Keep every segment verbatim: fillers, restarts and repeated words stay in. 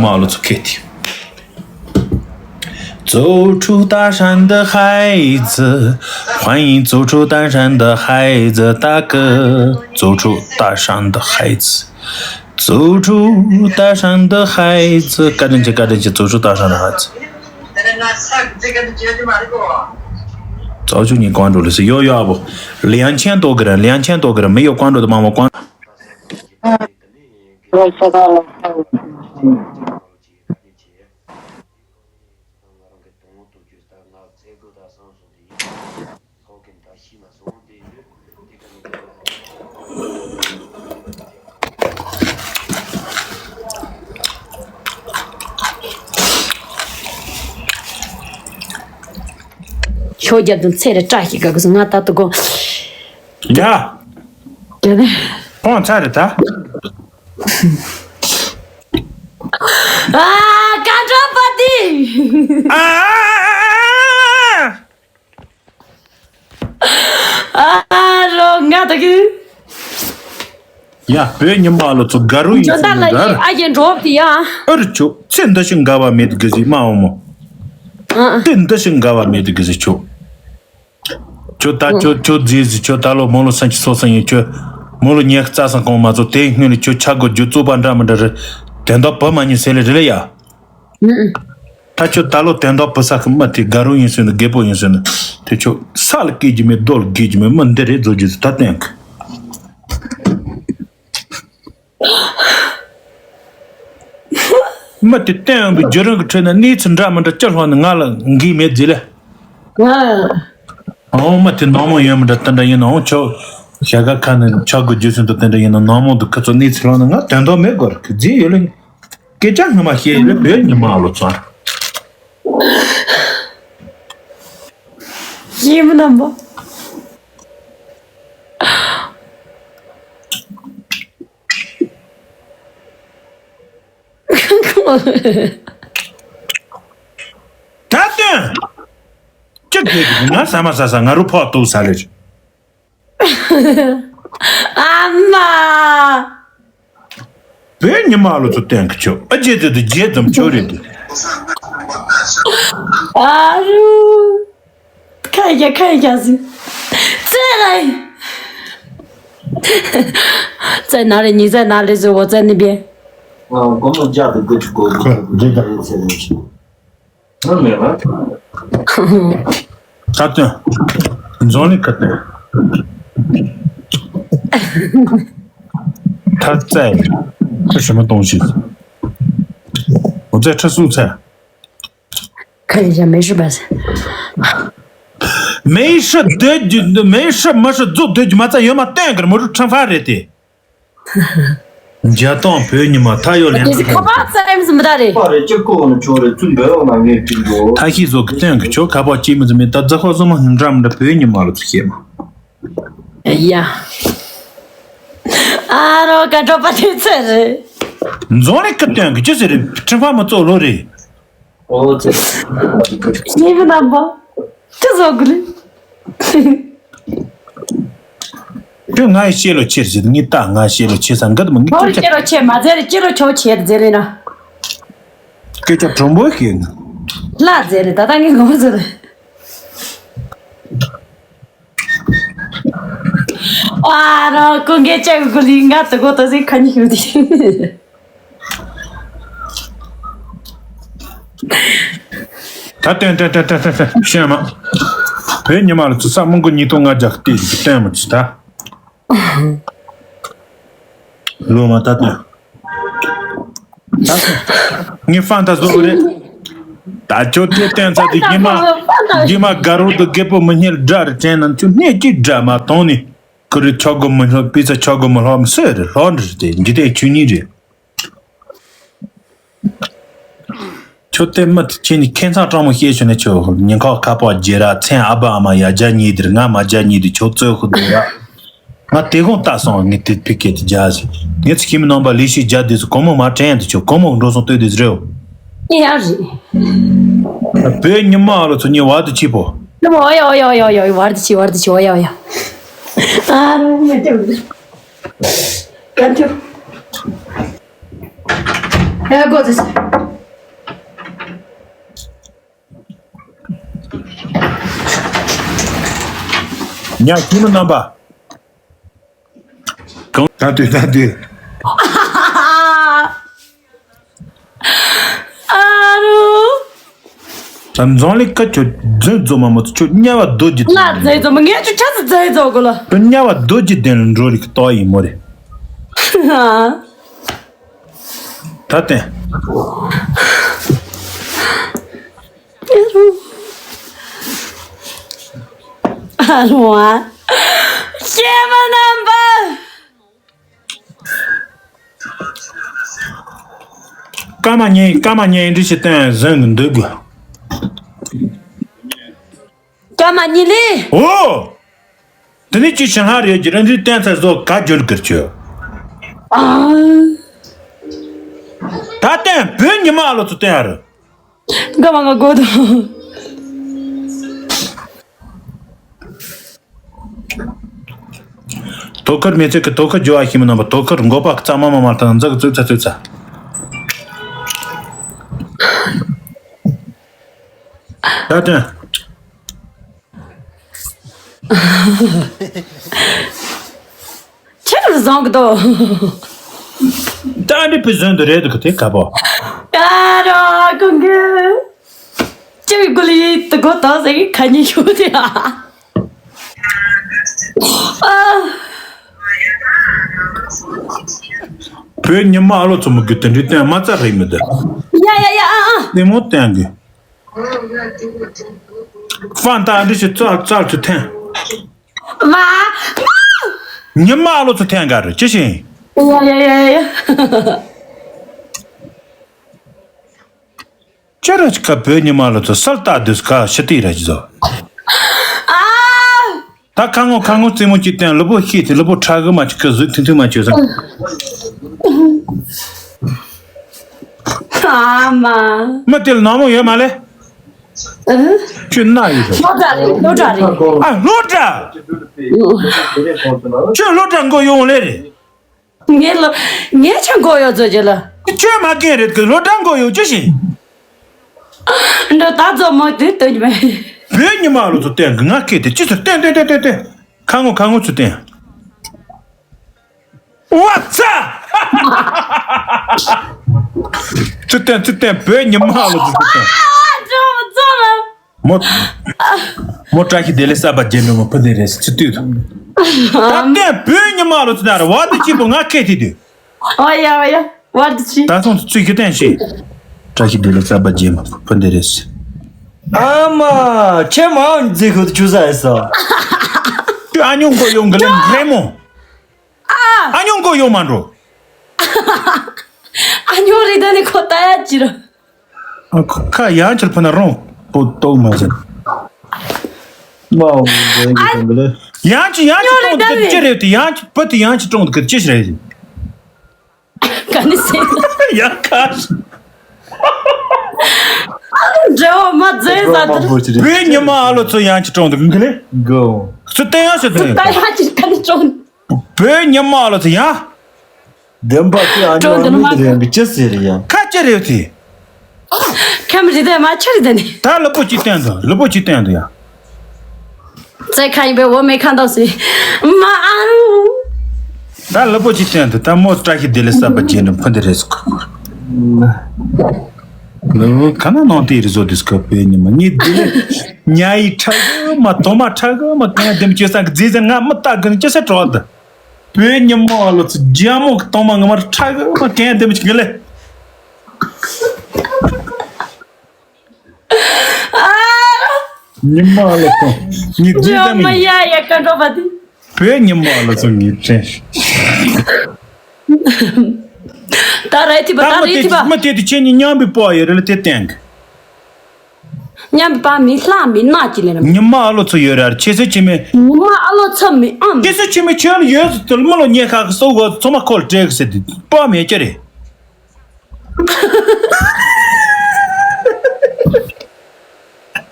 མ་ལོ་ཚོ་ཁེ་ཏི།走出大山的孩子，欢迎走出大山的孩子，大哥，走出大山的孩子，走出大山的孩子，嘎噔起，嘎噔起，走出大山的孩子。早就你关注了是有有不？两千多个人，两千多个人没有关注的帮我关。ཤོ་རྒྱབ་དང་ཚེ་རེ་བཀྲ་ཤིས་དགའ་དགོས་སོང་ང་ད་དུ་དགོངས། ཡ། དེ་ནས། ཁོང་ཚ་རེ་ད། ཨ་ཀ་འགྲོ་པ་དེ། ཨ། ཨ་རོ་ང་ད་གི། ཡ་བོད་ཉི་མ་ལོ་ཚོ་དགའ་རུ་ཡིན་ཚུལ་མི་འདར། ཨ་ཡེ་འགྲོ་དེ་ཡ། ཨར་ཆོ་ཚེ་འདི་ཞིག་འགལ་བ་མེད་དུ་གི་ཟིག་མ་འོ་མོ། ཨ་ཨ། དེ་འདི་ཞིག་འགལ་བ་མེད་དུ་གི་ཟིག་ཆོ། ཁྱོད་ད་ཁྱོད་ཁྱོད་རྫིས་ཟིག་ཁྱོད་ད་ལོ་མོ་ལོ་སན་ཆི་སོ་སན་ཡིན་ཁྱོད། མོ་ལོ་ཉེ་རྩ་སང་གོང་མ་ཚོ་དེའི་སྔོན་ལ་ཁྱོད་ཆ་གོ་རྒྱུ་རྩོད་པ་འདྲ་མི་འདྲ་རེད། དེ་འདྲ་བུ་མ་ཉིན་ཟེར་ལེ་རེད་ལེ་ཡ། ཨུ་ཨུ། ད་ཁྱོད་ད་ལོ་དེ་འདྲ་བུ་ས་གི་མི་དེ་དགའ་རུ་ཡིན་ཟེར་ནས་རྒད་པོ་ཡིན་ཟེར་ནས་དེ་ཁྱོད་ས་ལ་སྐྱེས་རྒྱུ་མེད་རྡོ་ལ་སྐྱེས་རྒྱུ་མེད་མི་འདི་རེད་བཟོ་རྒྱུ་ཟིག་ད་བསྟན་གི། མི་དེ་བསྟན་འོང་གི་བརྒྱུད་རིམ་གྱི་ཁྲོད་ན་གནས་ཚུལ་འདྲ་མི་འདྲ་ཅི་ལྷོད་ནས་ང་ལ་འགས་མེད་ཟེར་ལེ། ང་། འོང་མི་དེ་ནང་མོ་ཡོད་མི་འདྲ་དེ་འདྲ་ཡིན་ནའང་ཆོག་ཞྭ་སྒ་ཁ་ནས་ཆག་དགོས་རྒྱུ་ཚོད་འདུག་དེ་འདྲ་ཡིན་ན་ནང་མོ་འདུག་ཁ་ཚོ་གནས་ཚུལ་ལྷོད་ན་ང་དོན་དག་མེད་དགོས་རེད་གི་རྫིས་ཡོད་ལེ། སྐད་ཆ་སྔ་མ་བཤད་ཡོད་བོད་ཉི་མ་ལོ་ཚོ། ཡིན་མིན་ནམ་པ། ད་དོན། ཅི་དགོས་འདུག་ང་ཟ་མ་ཟ་ས་ང་རུ་ཕོག་ཏུ་ཟ་ལེ། ཨ་མ། བོད་ཉི་མ་ལོ་ཚོ་བསྟན་གི་ཆོག་ཨ་རྗེ་དེ་དུ་རྗེ་ཙམ་ཆོག་རེད་དེ། ཨ་རུ། ཁ་ཡ་ཁ་ཡ་ཟིན། ཙེ་ལ་ཡི། ཙེ་ན་རེ་ཉི་ཙེ་ན་རེ་ཟོ་བོ་ཙེ་ནི་བེ། ཨ་གོ་མོ་རྒྱ་དུ་གུ་ཆུ་གོ་གུ་ཆུ་གུ་ཆུ་ཚེ་ལ་ཆུ། ཨ་མེ་ལ། ད་དོན། འཛོང་ལི་ཁ་དོན། ཐ་ཙེ། ཁ་ཞི་མ་གཏོང་ཞིག་འོ་ཙེ་ཁྲ་སུ་ཚེ། 看一下没事吧？没事得举，没事没事做得举嘛，咱有嘛单个没事吃饭了的。འཇའ་དང་བོད་ཉི་མ་ཐ་ཡོ་ལེན། 你是看吧，咱们怎么打的？ པ་རེ་ཅི་ཀོ་ནི་ཆོ་རེ་ཚུན་བེ་འོ་ན་ངེ་ཀིན་གོ། ཐ་ཤི་ཟོ་གི་སྟེང་གི་ཆོ་ཁ་པ་ཅི་མི་ཟི་མི་ད་རྫ་ཁོ་ཟོ་མ་ནི་འདྲ་མི་འདྲ་བོད་ཉི་མ་ལ་ཚུ་ཤེས་མ། ཡ། ཨ་རོ་ཀ་འགྲོ་པ་དེ་ཚེ་རེད། འཛོང་ལེ་ཀི་སྟེང་གི་ཅི་ཟེར་རེད་ཁྲིམས་ཕ་མི་ཚོ་ལོ་རེད། ཨོ་ཙི། ཉེ་བའི་རྣམ་པ། ཅི་བཟོ་དགོས་རེད། ཁྱོད་ང་ཡི་ཤེས་ལོ་ཆེར་ཟེར་ངས་ད་ང་ཤེས་ལོ་ཆེ་ས་འགད་མི་ངས་ཁོ་སྐད་ཆ། ཤེས་ལོ་ཆེ་མ་ཟེར་རེད་ཅི་ལོ་ཆོ་ཆེར་ཟེར་རེད་ན། སྐད་ཆ་དྲང་པོ་ཤེས་ན། ལ་ཟེར་རེད་ད་ལྟ་ངས་ངོ་ཟེར་རེད། ཨ་རོ་ཀུན་དགའ་ཅག་གི་ལི་ང་དུ་གོ་ཏོ་ཟིག་ཁ་ཉི་ཤུ་དི། ད་ཏན་ཏན་ཏན་ཏན་ཏན་ཤེས་མ། བོད་ཉི་མ་ལ་ཚུ་ས་མང་གོ་ཉིས་སྟོང་ལྔ་བརྒྱ་གི་ལྟས་ཀྱི་ཏན་མ་ཚུ་ད། ལོ་མ་ད་ཏན། ངས་ཧྥང་ཏ་བཟོ་གི་རེད། ད་ཁྱོད་དེ་བསྟན་ཚར་དུས་རྗེས་མ། རྗེས་མ་དགའ་རོགས་དུ་རྒད་པོ་མི་སྙེལ་དགྲ་རེ་དྲན་ན་ཁྱོད་སྣེ་གཅིག་དགྲ་མ་གཏོང་ནས་ཁུ་རེ་ཆོག་གི་མི་ལྷོད་པི་ཚ་ཆོག་གི་མི་ལྷོད་མི་སུ་རེད་ལྷོད་འདྲི་རེད་དེ་འཇིག་རྟེན་ཆོས་ཉིད་རེད། ཁྱོད་དེ་མི་དེ་ཁྱེད་ནི་ཁྱད་མཚར་སྤྲང་མོ་བཤད་བྱུང་ན་ཁྱོད་ཉིན་ཁ་ཁ་པ་རྒྱལ་ར་མཚན་ཨ་ཕ་ཨ་མ་ཡ་རྒྱ་ཉེ་དེར་ང་མ་རྒྱ་ཉེ་དེ་ཁྱོད་རྩོད་ཁུ་དེ་ར། ང་དེ་དགོང་ལྟ་སོང་ངས་དེ་ཕི་སྐད་དེ་རྒྱ་ཟིག་ངས་ཚེ་ཁྱིམ་ནང་པ་ལས་ཤིག་རྒྱ་དེ་ཚོ་གོང་མོ་མ་དྲན་དུ་ཆོག་གོང་མོ་འགྲོ་སོང་ལྟོས་དེ་ཟེར་རེའོ། ཡ་རེད། བོད་ཉི་མ་ཨ་ལོ་ཚོ་ཉེ་བ་དུ་ཆིབ་པོ། ནི་མོ་ཨོ་ཡ་ཨོ་ཡ་ཨོ་ཡ་ཨོ་ཡ་བར་དུ་ཆི་བར་དུ་ཆི་ཨོ་ཡ་ཨོ་ཡ། ཨ་རོ་མི་དེ་ག་ཐུ། ཨེ་གོ་ཙི། ཉ་ཁྱིམ་རྣམ་པ། གང་ད་དུས་ད་དུས། ཨ་རོ། ད་འཛོམས་ལི་ཀ་ཁྱོད་རྫུན་རྫོ་མ་མོ་ཁྱོད་དམྱལ་བ་རྡོ་རྗེ། ང་རྫུན་རྫོ་མ་ངས་ཁྱོད་ཆ་ཚ་རྫུན་རྫོ་གོ་ལ། ཁྱོད་དམྱལ་བ་རྡོ་རྗེ་གདན་ལ་འགྲོ་རིགས་ཏོ་ཡིན་མོ་རེད། ད་བསྟན། ཨ་རོ་ཨ། སྐྱེས་མ་རྣམ་པ། ཀ་མ་ཉེ་ཀ་མ་ཉེ་འདྲི་ཞིག་བསྟན་ཟིན་འདུག་དགོས། ཀ་མ་ཉེ་ལེ། ཨོ། དེ་ནས་ཅི་ཞིང་ཧ་རེད་ཀྱི་རང་འདྲི་བསྟན་ཚར་བཟོ་ག་འཇོལ་གིར་ཆོད། ཨ། ད་བསྟན་བོད་ཉི་མ་ཨ་ལོ་ཚོ་བསྟན་ཧ་རེད། ག་མ་ག་གོ་དང་། དོ་ཁུར་མི་ཚེ་གི་དོ་ཁུར་འཇོ་བ་ཤི་མི་ནང་པ་དོ་ཁུར་མགོ་པ་རྩ་མ་མ་མ་དང་འཛག་ཙུག་ཚ་ཙུག་ཚ། ད་དོན། ཁྱེད་རང་བཟང་གི་འདུག་ད་འདི་བུ་བཟོས་འདུག་རེད་འདུག་དེ་དཀར་པོ། ཨ་རོ་ཀུན་གི་ཅི་གུ་ལི་དུ་གོ་ད་ཟེར་གི་ཁ་ཉིན་ཞུ་དེ་ཨ། བོད་ཉི་མ་ཨ་ལོ་ཚོ་མོ་གི་དེ་འདྲའི་བསྟན་མ་རྩ་རེད་མི་འདུག་ཡ་ཡ་ཡ་ཨ་ཨ། ལེ་མོ་བསྟན་གི་ཧྥང་ཏང་འདི་ཞིག་ཙག་ཙག་ཏུ་འཐེན། མ། ཉི་མ་ཨ་ལོ་ཚོ་འཐེན་ག་རུ་ཅི་ཞིག་ཡ་ཡ་ཡ་ཡ། ཅི་ར་ཅི་ཁ་བོད་ཉི་མ་ཨ་ལོ་ཚོ་སལ་ཏ་དུས་ཁ་ཤི་ཏི་ར་ཅི་ཟོ། ཨ། ད་ཁ་ངོ་ཁ་ངོ་རྩེད་མོ་གཅིག་བསྟན་ལུས་པོ་ཤེས་ཏེ་ལུས་པོ་ཁྲག་གི་མ་ཅིག་གི་གཟུགས་ཐུང་ཐུང་མ་བཅོས་སམ། ཨ་མ། མི་དེ་ལ་ནག་མོ་ཡོད་མ་ལེ། ཨ། ཁྱོད་ན་ཡོད་རེད། སློབ་གྲྭ་རེད་སློབ་གྲྭ་རེད། ཨ་སློབ་གྲྭ། ཁྱོད་སློབ་གྲྭ་མགོ་ཡོང་ལེ་རེད། ངས་ལ་ངས་ཆང་མགོ་ཡོང་ཚོད་ཅེ་ལ། ཁྱོད་མ་རྒན་རེད་གི་སློབ་གྲྭ་མགོ་ཡོང་ཅི་ཞིག་འགྲོ་ད་ཚོ་མོ་དུས་སྟོན་གྱི་མེད། བོད་ཉི་མ་ལོ་ཚོ་བསྟན་གི་ང་སྐད་དེ་ཅི་ཚོད་བསྟན་བསྟན་བསྟན་བསྟན་བསྟན། ཁ་ངོ་ཁ་ངོ་ཚོ་བསྟན། ཝ་ཚ། ཚུལ་བསྟན་ཚུལ་བསྟན་བོད་ཉི་མ་ལོ་ཚོ་ཚུལ་བསྟན། ཨ་ཙོ་ཙོ་ལ། མོ། མོ་བཀྲ་ཤིས་བདེ་ལེགས་གསར་པ་རྒྱལ་འདྲ་མོ་ཕུ་དེ་རེད་ཚུལ་དུས་དང་། ད་བསྟན་བོད་ཉི་མ་ལོ་ཚོ་ན་ར་བ་དུ་གཅིག་པོ་ང་སྐད་དེ་དུས། ཨོ་ཡ་ཨོ་ཡ་བར་དུ་ཅི། ད་སོང་ཚུལ་གྱི་བསྟན་ཤིག་བཀྲ་ཤིས་བདེ་ལེགས་གསར་པ་རྒྱལ་མོ་ཕུ་དེ་རེད། ཨ་མ། ཁྱེད་མ་འཛི་ཁུ་ཆུ་ས་ཡ་ས། ཁྱོད་ཨ་ཉོ་མགོ་ཡོང་གི་ལ་འདྲེ་མོ། ཨ་ཉོ་མགོ་ཡོང་མ་འགྲོ། ཨ་ཉོ་རི་ད་ནི་ཁོ་ལྟ་ཡ་ཅི་ར། ཨ་ཁ་ཡང་ཅིར་ཕུ་ན་རོང་པོ་ཏོག་མ་ཟིན། མ་འོང་འདྲེ་གི་དང་གི་ལ། ཡང་ཅི་ཡང་ཅི་ཉོ་རི་ད་ནི། ཀྲོང་གི་ཅི་རེད་དེ་ཡང་ཅི་བུ་དེ་ཡང་ཅི་ཀྲོང་གི་ཅི་ཞིག་རེད། ག་ནི་སེ། ཡང་ཁ་ཤ། འདྲེ་བ་མ་རྫས་ཟ་དུ། བོད་ཉི་མ་ཨ་ལོ་ཚོ་ཡང་ཅི་ཀྲོང་དུ་གི་ལེ། གོ། ཚུ་ཏན་ཡང་ཤོད་ཏན་ད་ཡང་ཅི་ག་ནི་ཀྲོང་། བོད་ཉི་མ་ཨ་ལོ་ཚོ་ཡང་། བདེན་པ་ཅི་ཨ་ཉོ་ཨ་མི་དེ་རེད་གི་ཅི་ཟེར་ཡང་། ཁ་ཅི་རེད་དེ། ཁམ་རི་དེ་མ་ཆ་རི་དེ་ནི། ད་ལུ་པོ་ཅི་ཏན་དུ་ལུ་པོ་ཅི་ཏན་དུ་ཡང་། རྩེ་ཁ་ཡིན་པའི་འོ་མེ་ཁ་འདོགས་སི། མ་ཨ་རུ། ད་ལུ་པོ་ཅི་ཏན་དུ་ད་མོ་བཀྲ་ཤིས་བདེ་ལེགས་གསར་པ་རྒྱལ་འདྲ་ཕུ་འདི་རེད་སུ། ལུ་ག་ན་ནང་དེ་རི་བཟོ་དུས་སྐབས་པའི་ཉི་མ་ཉི་བདེ་ལེགས་ཉ་ཡི་ཁྲག་གི་མ་དོ་མ་ཁྲག་གི་མ་གང་ཡང་དེ་མི་བཅོས་སང་གི་རྫས་ཟེར་ང་མི་ལྟ་གི་ནི་ཅི་ཟེར་གྲོགས་འདི། བོད་ཉི་མ་ལོ་ཚོ་རྒྱ་མོ་གི་གཏོང་མ་ངོ་མར་ཁྲག་གི་མ་གན་དེ་མི་ཆིག་ལེ། ཉི་མ་ལོ་ཚོ་ཉི་རྒྱུ་རྒྱ་དམ་མ་ཡ་ཡ་ཀ་འགྲོ་བ་དེ། བོད་ཉི་མ་ལོ་ཚོ་ངི་དྲན། ད་རེ་ཐི་བ་ད་རེ་ཐི་བ། མ་དེ་དེ་ཁྱེད་ཉི་མཉམ་པའི་པོ་ཡོད་རེད་ལ་དེ་བསྟན་གི། མཉམ་པ་མི་ལྷ་མི་ནག་ཅི་ལེ་རམ། ཉི་མ་ཨ་ལོ་ཚོ་ཡོད་ར་ཁྱེད་ཚོ་ཁྱེད་མེད། ཉི་མ་ཨ་ལོ་ཚོ་མི་ཨམ། ཁྱེད་ཚོ་ཁྱེད་མེད་ཁྱོད་ལ་ཡོད་ཚོ་ལ་མི་ལོ་ཉེ་ཁ་གི་སོ་གོ་ཚོ་མ་ཁོལ་སྤྲད་གི་ཟེར་དུས་པ་མེད་ཀྱི་རེད།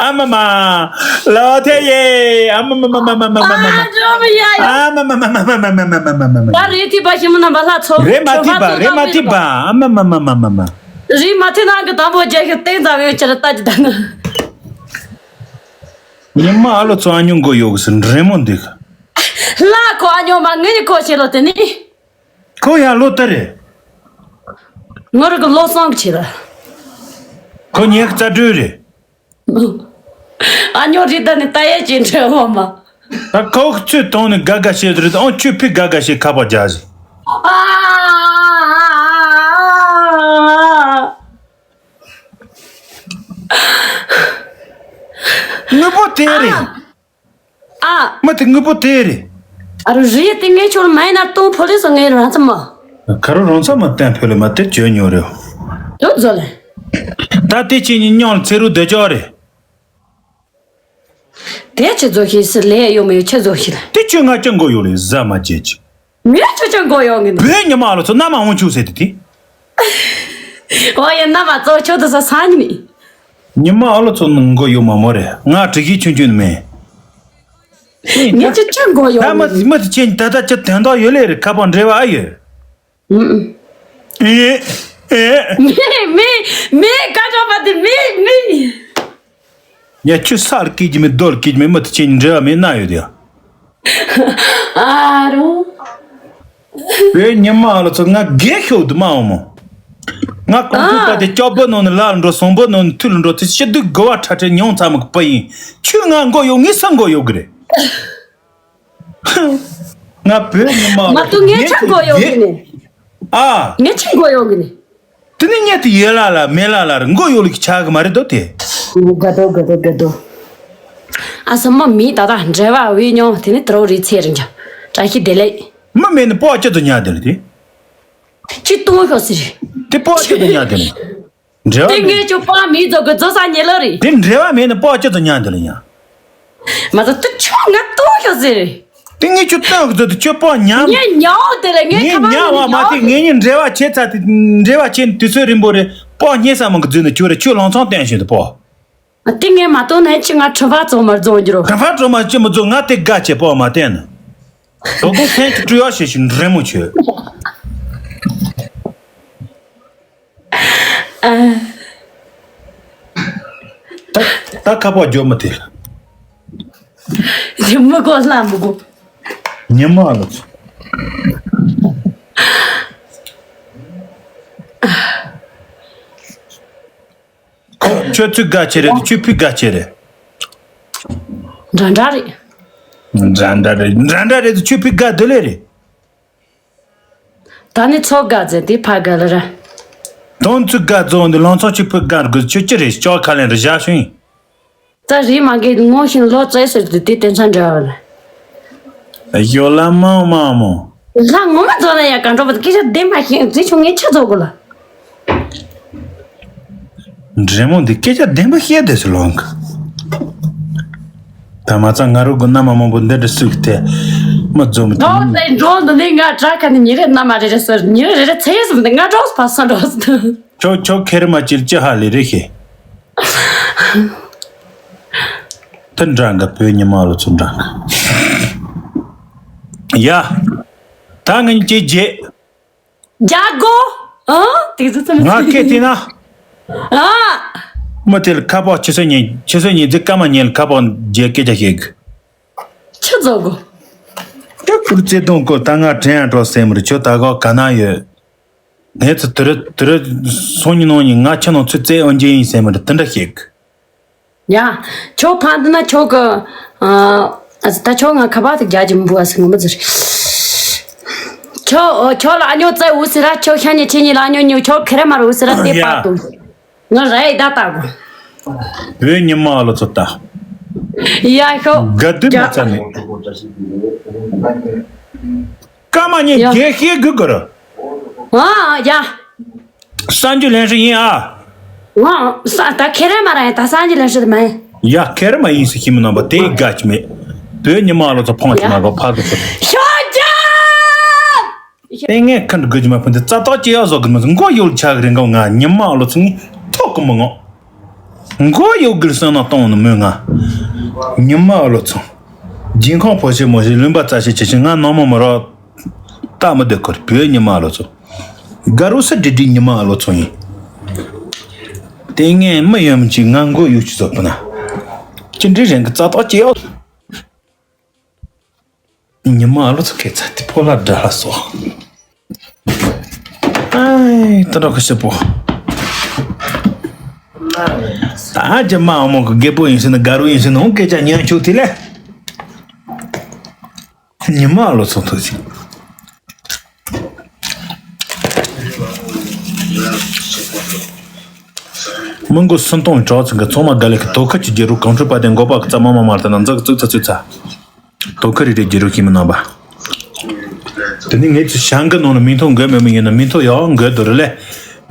ཨ་མ་མ། ལོ་ཐེ་ཡེ། ཨ་མ་མ་མ། ཨ་མ་མ་མ། ད་རེ་ཐི་བ་ཞི་མོ་རྣམ་པ་ལྷ་ཚོ་རེ་མ་ཐི་བ་རེ་མ་ཐི་བ། ཨ་མ་མ་མ། རིག་མ་ཐུབ་ན་གི་དང་པོ་རྒྱལ་ཁབ་སྟེང་ཙམ་ཡོད་ཁྱེད་ར་ལྟ་རྒྱུ་ད་ནི། ཉི་མ་ཨ་ལོ་ཚོ་ཨ་ཉོ་མགོ་ཡོད་གི་སི་འདྲེ་མོ་འདུག་ལ་ཁོ་ཨ་ཉོ་མ་ངེད་ནི་ཁོ་ཤེས་ལོ་དེ་ནི། ཁོ་ཡང་ལོ་ལྟར་རེད། ངོ་ར་གི་ལོ་གསུམ་གི་ཆེད་ལ། ཁོ་ཉེ་གི་རྩ་སྤྲོད་རེད། ཨ་ཉོ་རི་ད་ནི་ལྟ་ཡས་ཀྱི་འདྲ་བོ་མ། ད་ཁོ་གི་ཚོད་གཏོང་ནི་དགའ་དགའ་བྱེད་རེད། ཨང་ཁྱོད་ཕི་དགའ་དགའ་བྱེད་ཁ་པར་རྒྱག་ཟིན། ཨ། དངོས་པོ་དེ་རེད། ཨ། མི་དེ་དངོས་པོ་དེ་རེད། ཨ་རུ་རི་དེ་ངས་ཁྱོད་མ་ཡིན་ན་གཏོང་ཕོ་ལི་སོ་ངས་རང་ཚ་མ། ཁ་རུ་རང་ཚ་མ་བསྟན་ཕོ་ལི་མ་དེ་བྱོས་ཉོ་རེད། དོ་རྫོ་ལེ། ད་དེ་ཁྱེད་གཉིས་མཉམ་ལ་ཚེ་རུ་སྡོད་ཅོག་རེད། དེ་ཆི་རྫོ་ཤི་སི་ལེ་ཡོ་མེ་ཆི་རྫོ་ཤི་ལ། དེ་ཁྱོད་ང་ཅང་མགོ་ཡོ་ལེ་ཟ་མ་བྱེད་ཅིག་ངས་ཁྱོད་ཅང་མགོ་ཡོ་ངི་ནི། བོད་ཉི་མ་ལོ་ཚོ་མནའ་མ་འོང་ཆུག་ཟེར་དེ་དེ། ཨོ་ཡ་མནའ་མ་གཙོ་ཆོད་དུ་ས་ས་ཉི་ནི། ཉི་མ་ཨ་ལོ་ཚོ་ནི་མགོ་ཡོ་མ་མོ་རེད། ང་དྲི་གི་ཆུན་ཆུན་མེད། ངས་ཁྱོད་ཅང་མགོ་ཡོ་ད་ངི་མི་ནི། མི་དེ་ཁྱེད་ད་ལྟ་ཁྱེད་དོན་དག་ཡོད་ལེ་རེད། ཁ་པར་འབྲེལ་བ་ཨ་ཡོད། ཨེ་ཨེ། མེ་མེ་མེ་ཀ་ཅོ་པ་དེ་མེ་མེ། ཡ་ཁྱོད་སར་སྐྱེས་ཀྱི་མེད་རྡོར་སྐྱེས་ཀྱི་མེད། མི་དེ་ཁྱེད་འབྲེལ་བ་མེད་ན་ཡོད་ཡ། ཨ་རོ། བོད་ཉི་མ་ལོ་ཚོ་ང་རྒས་ཤོག་དུ་མ་འོང་མོ། ང་གོང་ཁུག་པ་དེ་ལྕགས་པོ་ནང་ནས་ལ་འགྲོ། སོང་པོ་ནང་ནས་ཐུ་ལ་འགྲོ་དེ་ཤི་དུས་དགོ་བ་ཁྲ་ཁྲ་ཉུང་ཚ་མོ་གི་པ་ཡིན། ཁྱོད་ང་མགོ་ཡོ་ངས་ས་མགོ་ཡོ་གི་རེད། ང་བོད་ཉི་མ་ལ་མ་ཏུ་ངས་ཆ་མགོ་ཡོང་གི་ནི། ཨ། ངས་ཆ་མགོ་ཡོང་གི་ནི། དེ་ནི་ཉེ་དུ་ཡོད་ལ་ལ་མེད་ལ་ལ་ར་མགོ་ཡོ་ལུག་ཆག་གི་མ་རེད་དོ་དེ། དགའ་དོ་དགའ་དོ་དགའ་དོ། ཨ་ས་མ་མི་ད་ད་འབྲེལ་བ་བའི་ཉོ་དེ་ནི་དྲོ་རི་ཚེ་རིང་ཅང་བཀྲ་ཤིས་བདེ་ལེགས། མི་མེད་ནི་པོ་ཅི་ཚོ་ཉག་དེ་ལ་དེ། ཁྱི་ཏུང་ཤོ་ཟེར། དེ་པོ་ཅི་ཚོ་ཉག་དེ་ལ། འབྲེལ་བ་དེ་མེད། ངས་ཁྱོད་པ་མི་ཚོ་གི་རྫོ་ས་ཉེ་ལོ་རེད། དེ་འབྲེལ་བ་མེད་ནི་པོ་ཅི་ཚོ་ཉག་དེ་ལ་ཡང་། མ་ཚོ་དུ་ཆོ་ང་ཏོ་ཤོ་ཟེར། དེ་ངས་ཁྱོད་ཏོ་ཤོ་ཟེར་དུ་ཁྱོད་པོ་ཉམས། ངས་ཉའོ་དེ་ལ་ངས་ངས་ཁ་པར་ཉ་བ་མ་ཉའོ་དེ་ངས་ཉིན་འབྲེལ་བ་ཆེ་ཚ་དེ་འབྲེལ་བ་ཆེ་ནི་དུས་ཚོད་རིང་པོ་རེད། པོ་ཉེ་ས་མང་གི་རྫུན་ནི་ཁྱོད་རེད། ཁྱོད་ལང་ཚང་བསྟན་ཤོད་དུ་པོ། དེ་ངས་མ་ཏོ་ནས་ཁྱི་ང་ཁྲི་བ་ཙོ་མར་རྫོང་འགྱུར་རོ། ཁྲི་བ་ཙོ་མ་ཅི་མི་ཚོ་ང་དེ་དགའ་ཆེ་པོ་མ་བསྟན་ནི། དོ་གོ་སེང་གི་སྤྲུལ་བ་ཞེས་ཤིག་འདྲེ་མོ་ཆོས། ད་ད་ཁ་པར་འཇོག་མི་དེ་ལ། དེ་མི་གོ་ལ་མི་གོ། ཉི་མ་ལ་ཚོ། ཁོ་ཁྱོད་ཚོས་དགའ་ཆེ་རེད་དུ་ཁྱོད་ཕི་དགའ་ཆེ་རེད། འདྲ་འདྲ་རེད། འདྲ་འདྲ་རེད། འདྲ་འདྲ་རེད་དུ་ཁྱོད་ཕི་དགའ་དེ་ལས་རེད། ད་ནི་ཚོ་དགའ་ཟེར་དེ་ཕ་དགའ་ལ་ར། དོན་ཚུ་དགའ་རྫོང་འདི་ལང་ཚོ་གཅིག་ཕི་དགའ་དགོས་ཁྱོད་ཅི་རེད། ཅོག་ཁ་ལན་རེ་བཞག་ཤིང་། ད་རེས་མ་གི་ངོ་ཤིང་ལོ་ཙེ་ཟེར་དུ་དེ་དེ་ཚ་འདྲ་བ་ལ། ཡོ་ལ་མང་མང་མོ། ལ་ངོ་མ་ཚོ་ན་ཡ་ག་འགྲོ་བ་དེ་སྐད་ཆ་བདེན་པ་ཤེས་ཚེ་ཆུང་ངེ་ཆ་ཚོ་གོ་ལ། འདྲེ་མོ་འདི་སྐད་ཆ་བདེན་པ་བཤད་དེ་སུ་ལོང་གི། ད་མ་ཚང་ང་རོ་གུ་ན་མ་མང་པོ་འདི་འདྲ་སུ་གི་དེ་མ་རྫོ་མི་ཐུབ། འགྲོ་དེ་འགྲོ་འདི་ནི་ང་དྲག་ཁ་ནི་ཉི་རེ་ན་མ་རེ་རེ་ཟེར། ཉི་རེ་རེ་རེ་ཚེ་ཟེར་འདི་ང་འགྲོ་ཕ་ས་འགྲོ་ཟེར། ཁྱོད་ཁྱོད་ཁེར་མ་ཅིལ་ཅི་ཧ་ལི་རེ་ཤེས། ད་འདྲ་འགའ་བོད་ཉི་མ་ལོ་ཚོ་འདྲ་འགའ། ཡ། ད་ངན་ཅི་རྗེས། རྒྱ་སྒོ། ཨ། དེ་ཚོ་ཚང་མ་ང་སྐད་དེ་ན། ཨ། མི་དེ་ལ་ཁ་པག་ཆེ་ས་ཉིན་ཆེ་ས་ཉིན་ཚེ་སྐར་མ་ཉིན་ལ་ཁ་པག་རྒྱལ་སྐད་ཆ་བཤད་གི། ཆི་ཚོ་གོ། ཁྱོད་ཁུར་བརྩེ་དུང་བསྐོར་ད་ང་དྲན་ཡང་འགྲོ་སེམས་རེད། ཁྱོད་ད་ག་ག་ན་ཡོད། ངས་ཚོ་དུ་རུ་དུ་རུ་སོང་ཉིན་ནང་ཉིན་ང་ཁྱོད་ནང་ཚོད་རྩེ་འོན་རྒྱུ་ཡིན་སེམས་རེད། དེ་འདྲ་བཤད་གི། ཡ། ཁྱོད་ཕན་འདི་ན་ཁྱོད་གི། ཨ། ད་ཁྱོད་ང་ཁ་པར་དེ་རྒྱ་ཇི་མི་འབུ་བ་སི་ངོ་མ་ཟེར། ཁྱོད་ཁྱོད་ལ་ཨ་ཉོ་བཙལ་འུ་སི་ར། ཁྱོད་ཤ་ཉེ་ཆེ་ཉེ་ལ་ཨ་ཉོ་ཉོ་ཁྱོད་ཁེ་ར་མ་རུ་འུ་སི་ར་དེ་ཡ། པ་ཏུ། ང་ར་ཡི་ད་ལྟ་གོ། བོད་ཉི་མ་ལོ་ཚོ་ལྟ། ཡ་ཤོ། དགའ་སྡུག་མ་རྩ་ནས། སྐར་མ་གཉིས་ཡ། རྒྱལ་ཤེས་དགོས་གི་ར། ཨ་ཡ། གསར་འགྱུར་ལེན་ཧྲི་ཡིན་ཨ། ང་ས་ད་ཁེ་རེ་མ་ར་ཡ་ད་གསར་འགྱུར་ལེན་ཧྲི་ད་མ་ཡིན། ཡ་ཁེ་རེ་མ་ཡིན་སི་ཤི་མི་ནང་པ་དེ་དགའ་ཅི་མེད། བོད་ཉི་མ་ལོ་ཚོ་ཕོང་ཅི་མ་གོ་ཕ་གི་ཚོ། ཤོ་ཅ། ཨེ་ངས་ཁ་འདྲི་དགོས་ཀྱི་མ་ཕུན་དེ་རྩ་ཐག་ཅི་ཡག་བཟོ་གི་མི་ཚོ་མགོ་ཡོལ་ཆག་གི་རིང་ག་ང་ཉི་མ་ལོ་ཚོ་ངས་ཐོག་གི་མི་ངོ་། མགོ་ཡོད་གིར་སེམས་ནང་གཏོང་ནི་མོད་ང་། ཉི་མ་ཨ་ལོ་ཚང་། རྗེས་ཁོང་ཕོ་ཤི་མོ་ཤི་ལུན་པ་རྩ་ཤི་ཆེ་ཆེ་ང་ནང་མོ་མི་རོགས། ལྟ་མི་བདེ་ཁུར་བོད་ཉི་མ་ཨ་ལོ་ཚང་། དགའ་རུ་སི་འདྲི་འདྲི་ཉི་མ་ཨ་ལོ་ཚང་ཡིན། ལྟས་ངན་མི་ཡོད་མི་ཅིག་ང་མགོ་གཡུག་ཅིག་བཟོ་པ་ན། ཅི་འདྲའི་རེད་གི་རྩ་ཐག་ཅི་ཡོད། ཉི་མ་ཨ་ལོ་ཚོ་ཁེ་ཚ་དེ་ཕོ་ལ་དགྲ་ལ་སོགས། ཨའི་ད་འགྲོ་ཁ་ཤི་པོ། ད་ཅི་མ་འོ་མོ་གི་རྒད་པོ་ཡིན་ཟེར་ན་དགའ་རོགས་ཡིན་ཟེར་ན་འོང་སྐད་ཆ་ཉན་ཆོག་དེ་ལས། ཉི་མ་ཨ་ལོ་ཚོ་ཐུག་ཅིག། མི་མགོ་སུན་གཏོང་གྲོགས་ཚང་གི་ཚང་མ་དགའ་ལེ་གི་དོ་ཁུར་གྱི་རྒྱལ་རབས་གང་འཕྲོད་པ་དེ་མགོ་པ་གི་རྩ་མ་མ་མར་དེ་ན་འཛག་བཙུགས་ཚ་ཚུད་ཚ། དོ་ཁུར་རེ་རེ་རྒྱལ་རབས་ཤིག་མི་གནང་པ། དེ་ནི་ངེད་ཚོ་ཞང་གི་ནང་ལ་མིང་ཐོ་འགོད་མེད་མི་ཡིན་ན་མིང་ཐོ་ཡག་འགོད་དོ་རེ་ལེ།